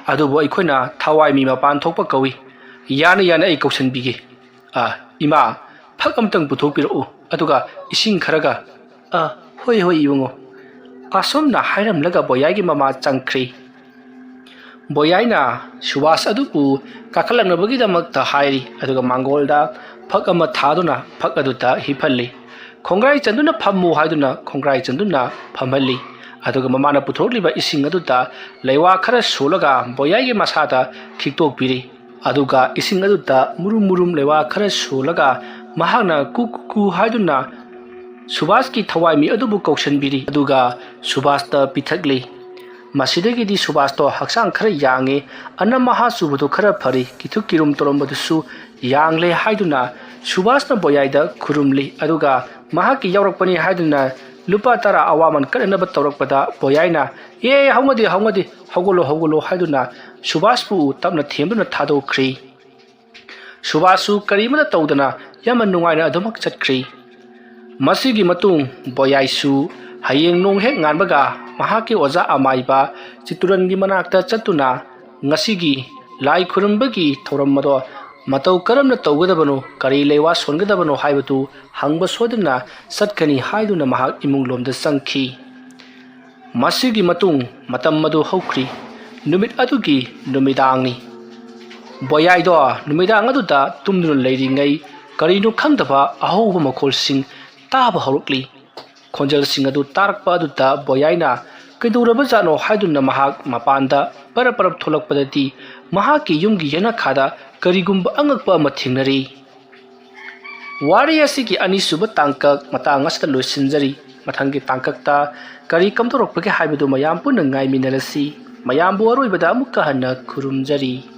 ꯑꯗꯨꯕꯨ ꯑꯩꯈꯣꯏꯅ ꯊꯋꯥꯏ ꯃꯤ ꯃꯄꯥꯟ ꯊꯣꯛꯄ ꯀꯧꯏ꯫ ꯌꯥꯅ ꯌꯥꯅ ꯑꯩ ꯀꯧꯁꯟꯕꯤꯒꯦ꯫ ꯑ, ꯏꯃꯥ, ꯐꯛ ꯑꯃꯇꯪ ꯄꯨꯊꯣꯛꯄꯤꯔꯛꯎ, ꯑꯗꯨꯒ ꯏꯁꯤꯡ ꯈꯔꯒ꯫" "ꯑ, ꯍꯣꯏ, ꯍꯣꯏ, ꯏꯕꯨꯡꯉꯣ꯫" ꯑꯁꯨꯝꯅ ꯍꯥꯏꯔꯝꯂꯒ ꯕꯣꯌꯥꯏꯒꯤ ꯃꯃꯥ ꯆꯪꯈ꯭ꯔꯤ꯫ ꯕꯣꯌꯥꯏꯅ ꯁꯨꯕꯥꯁ ꯑꯗꯨꯕꯨ ꯀꯥꯈꯠꯂꯛꯅꯕꯒꯤꯗꯃꯛꯇ ꯍꯥꯏꯔꯤ, ꯑꯗꯨꯒ ꯃꯥꯡꯒꯣꯜꯗ ꯐꯛ ꯑꯃ ꯊꯥꯗꯨꯅ ꯐꯛ ꯑꯗꯨꯗ ꯍꯤꯞꯍꯜꯂꯤ꯫ "ꯈꯣꯡꯒ꯭ꯔꯥꯏ ꯆꯟꯗꯨꯅ ꯐꯝꯃꯨ" ꯍꯥꯏꯗꯨꯅ ꯈꯣꯡꯒ꯭ꯔꯥꯏ ꯆꯟꯗꯨꯅ ꯐꯝꯍꯜꯂꯤ꯫ ꯑꯗꯨꯒ ꯃꯃꯥꯅ ꯄꯨꯊꯣꯔꯛꯂꯤꯕ ꯏꯁꯤꯡ ꯑꯗꯨꯗ ꯂꯩꯋꯥ ꯈꯔ ꯁꯣꯜꯂꯒ ꯕꯣꯌꯥꯏꯒꯤ ꯃꯁꯥꯗ ꯈꯤꯛꯇꯣꯛꯄꯤꯔꯤ꯫ ꯑꯗꯨꯒ ꯏꯁꯤꯡ ꯑꯗꯨꯗ ꯃꯨꯔꯨꯝ ꯃꯨꯔꯨꯝ ꯂꯩꯋꯥ ꯈꯔ ꯁꯣꯜꯂꯒ ꯃꯍꯥꯛꯅ "ꯀꯨ ꯀꯨ ꯀꯨ" ꯍꯥꯏꯗꯨꯅ ꯁꯨꯕꯥꯁꯀꯤ ꯊꯋꯥꯏꯃꯤ ꯑꯗꯨꯕꯨ ꯀꯧꯁꯟꯕꯤꯔꯤ꯫ ꯑꯗꯨꯒ ꯁꯨꯕꯥꯁꯇ ꯄꯤꯊꯛꯂꯤ꯫ ꯃꯁꯤꯗꯒꯤꯗꯤ ꯁꯨꯕꯥꯁꯇꯣ ꯍꯛꯆꯥꯡ ꯈꯔ ꯌꯥꯡꯉꯤ, ꯑꯅꯝ ꯑꯍꯥ ꯆꯨꯕꯗꯨ ꯈꯔ ꯐꯔꯤ, ꯀꯤꯊꯨꯛ ꯀꯤꯔꯨꯝ ꯇꯧꯔꯝꯕꯗꯨꯁꯨ ꯌꯥꯡꯂꯦ ꯍꯥꯏꯗꯨꯅ ꯁꯨꯕꯥꯁꯅ ꯕꯣꯌꯥꯏꯗ ꯈꯨꯔꯨꯝꯂꯤ꯫ ꯑꯗꯨꯒ ꯃꯍꯥꯛꯀꯤ ꯌꯥꯎꯔꯛꯄꯅꯤ ꯍꯥꯏꯗꯨꯅ ꯂꯨꯄꯥ ꯇꯔꯥ ꯑꯋꯥꯃꯟ ꯀꯠꯅꯅꯕ ꯇꯧꯔꯛꯄꯗ ꯕꯣꯌꯥꯏꯅ "ꯑꯦ, ꯍꯧꯅꯗꯦ, ꯍꯧꯅꯗꯦ, ꯍꯧꯒꯠꯂꯣ, ꯍꯧꯒꯠꯂꯣ" ꯍꯥꯏꯗꯨꯅ ꯁꯨꯕꯥꯁꯄꯨ ꯇꯞꯅ ꯊꯦꯝꯗꯨꯅ ꯊꯥꯗꯣꯛꯈ꯭ꯔꯤ꯫ ꯁꯨꯕꯥꯁꯁꯨ ꯀꯔꯤꯃꯠꯇ ꯇꯧꯗꯅ ꯌꯥꯝꯅ ꯅꯨꯡꯉꯥꯏꯅ ꯑꯗꯨꯃꯛ ꯆꯠꯈ꯭ꯔꯤ꯫ ꯃꯁꯤꯒꯤ ꯃꯇꯨꯡ ꯕꯣꯌꯥꯏꯁꯨ ꯍꯌꯦꯡ ꯅꯣꯡ ꯍꯦꯛ ꯉꯥꯟꯕꯒ ꯃꯍꯥꯛꯀꯤ ꯑꯣꯖꯥ ꯑꯃꯥꯏꯕ ꯆꯤꯇꯨꯔꯟꯒꯤ ꯃꯅꯥꯛꯇ ꯆꯠꯇꯨꯅ ꯉꯁꯤꯒꯤ ꯂꯥꯏ ꯈꯨꯔꯨꯝꯕꯒꯤ ꯊꯧꯔꯝ ꯑꯗꯣ ꯃꯇꯧ ꯀꯔꯝꯅ ꯇꯧꯒꯗꯕꯅꯣ, ꯀꯔꯤ ꯂꯩꯋꯥ ꯁꯣꯟꯒꯗꯕꯅꯣ ꯍꯥꯏꯕꯗꯨ ꯍꯪꯕ ꯁꯣꯏꯗꯅ ꯆꯠꯀꯅꯤ ꯍꯥꯏꯗꯨꯅ ꯃꯍꯥꯛ ꯏꯃꯨꯡꯂꯣꯝꯗ ꯆꯪꯈꯤ꯫ ꯃꯁꯤꯒꯤ ꯃꯇꯨꯡ ꯃꯇꯝ ꯑꯗꯨ ꯍꯧꯈ꯭ꯔꯤ꯫ ꯅꯨꯃꯤꯠ ꯑꯗꯨꯒꯤ ꯅꯨꯃꯤꯗꯥꯡꯅꯤ꯫ ꯕꯣꯌꯥꯏꯗꯣ ꯅꯨꯃꯤꯗꯥꯡ ꯑꯗꯨꯗ ꯇꯨꯝꯗꯨꯅ ꯂꯩꯔꯤꯉꯩ ꯀꯔꯤꯅꯣ ꯈꯪꯗꯕ ꯑꯍꯧꯕ ꯃꯈꯣꯜꯁꯤꯡ ꯇꯥꯕ ꯍꯧꯔꯛꯂꯤ꯫ ꯈꯣꯟꯖꯦꯜꯁꯤꯡ ꯑꯗꯨ ꯇꯥꯔꯛꯄ ꯑꯗꯨꯗ ꯕꯣꯌꯥꯏꯅ "ꯀꯩꯗꯧꯔꯕꯖꯥꯠꯅꯣ?" ꯍꯥꯏꯗꯨꯅ ꯃꯍꯥꯛ ꯃꯄꯥꯟꯗ ꯄꯔꯞ ꯄꯔꯞ ꯊꯣꯛꯂꯛꯄꯗꯗꯤ ꯃꯍꯥꯛꯀꯤ ꯌꯨꯝꯒꯤ ꯌꯦꯅꯈꯥꯗ ꯀꯔꯤꯒꯨꯝꯕ ꯑꯉꯛꯄ ꯑꯃ ꯊꯦꯡꯅꯔꯤ꯫ ꯋꯥꯔꯤ ꯑꯁꯤꯒꯤ ꯑꯅꯤꯁꯨꯕ ꯇꯥꯡꯀꯛ ꯃꯇꯥꯡ ꯑꯁꯤꯗ ꯂꯣꯏꯁꯤꯟꯖꯔꯤ꯫ ꯃꯊꯪꯒꯤ ꯇꯥꯡꯀꯛꯇ ꯀꯔꯤ ꯀꯝꯗꯧꯔꯛꯄꯒꯦ ꯍꯥꯏꯕꯗꯨ ꯃꯌꯥꯝ ꯄꯨꯟꯅ ꯉꯥꯏꯃꯤꯟꯅꯔꯁꯤ꯫ ꯃꯌꯥꯝꯕꯨ ꯑꯔꯣꯏꯕꯗ ꯑꯃꯨꯛꯀ ꯍꯟꯅ ꯈꯨꯔꯨꯝꯖꯔꯤ꯫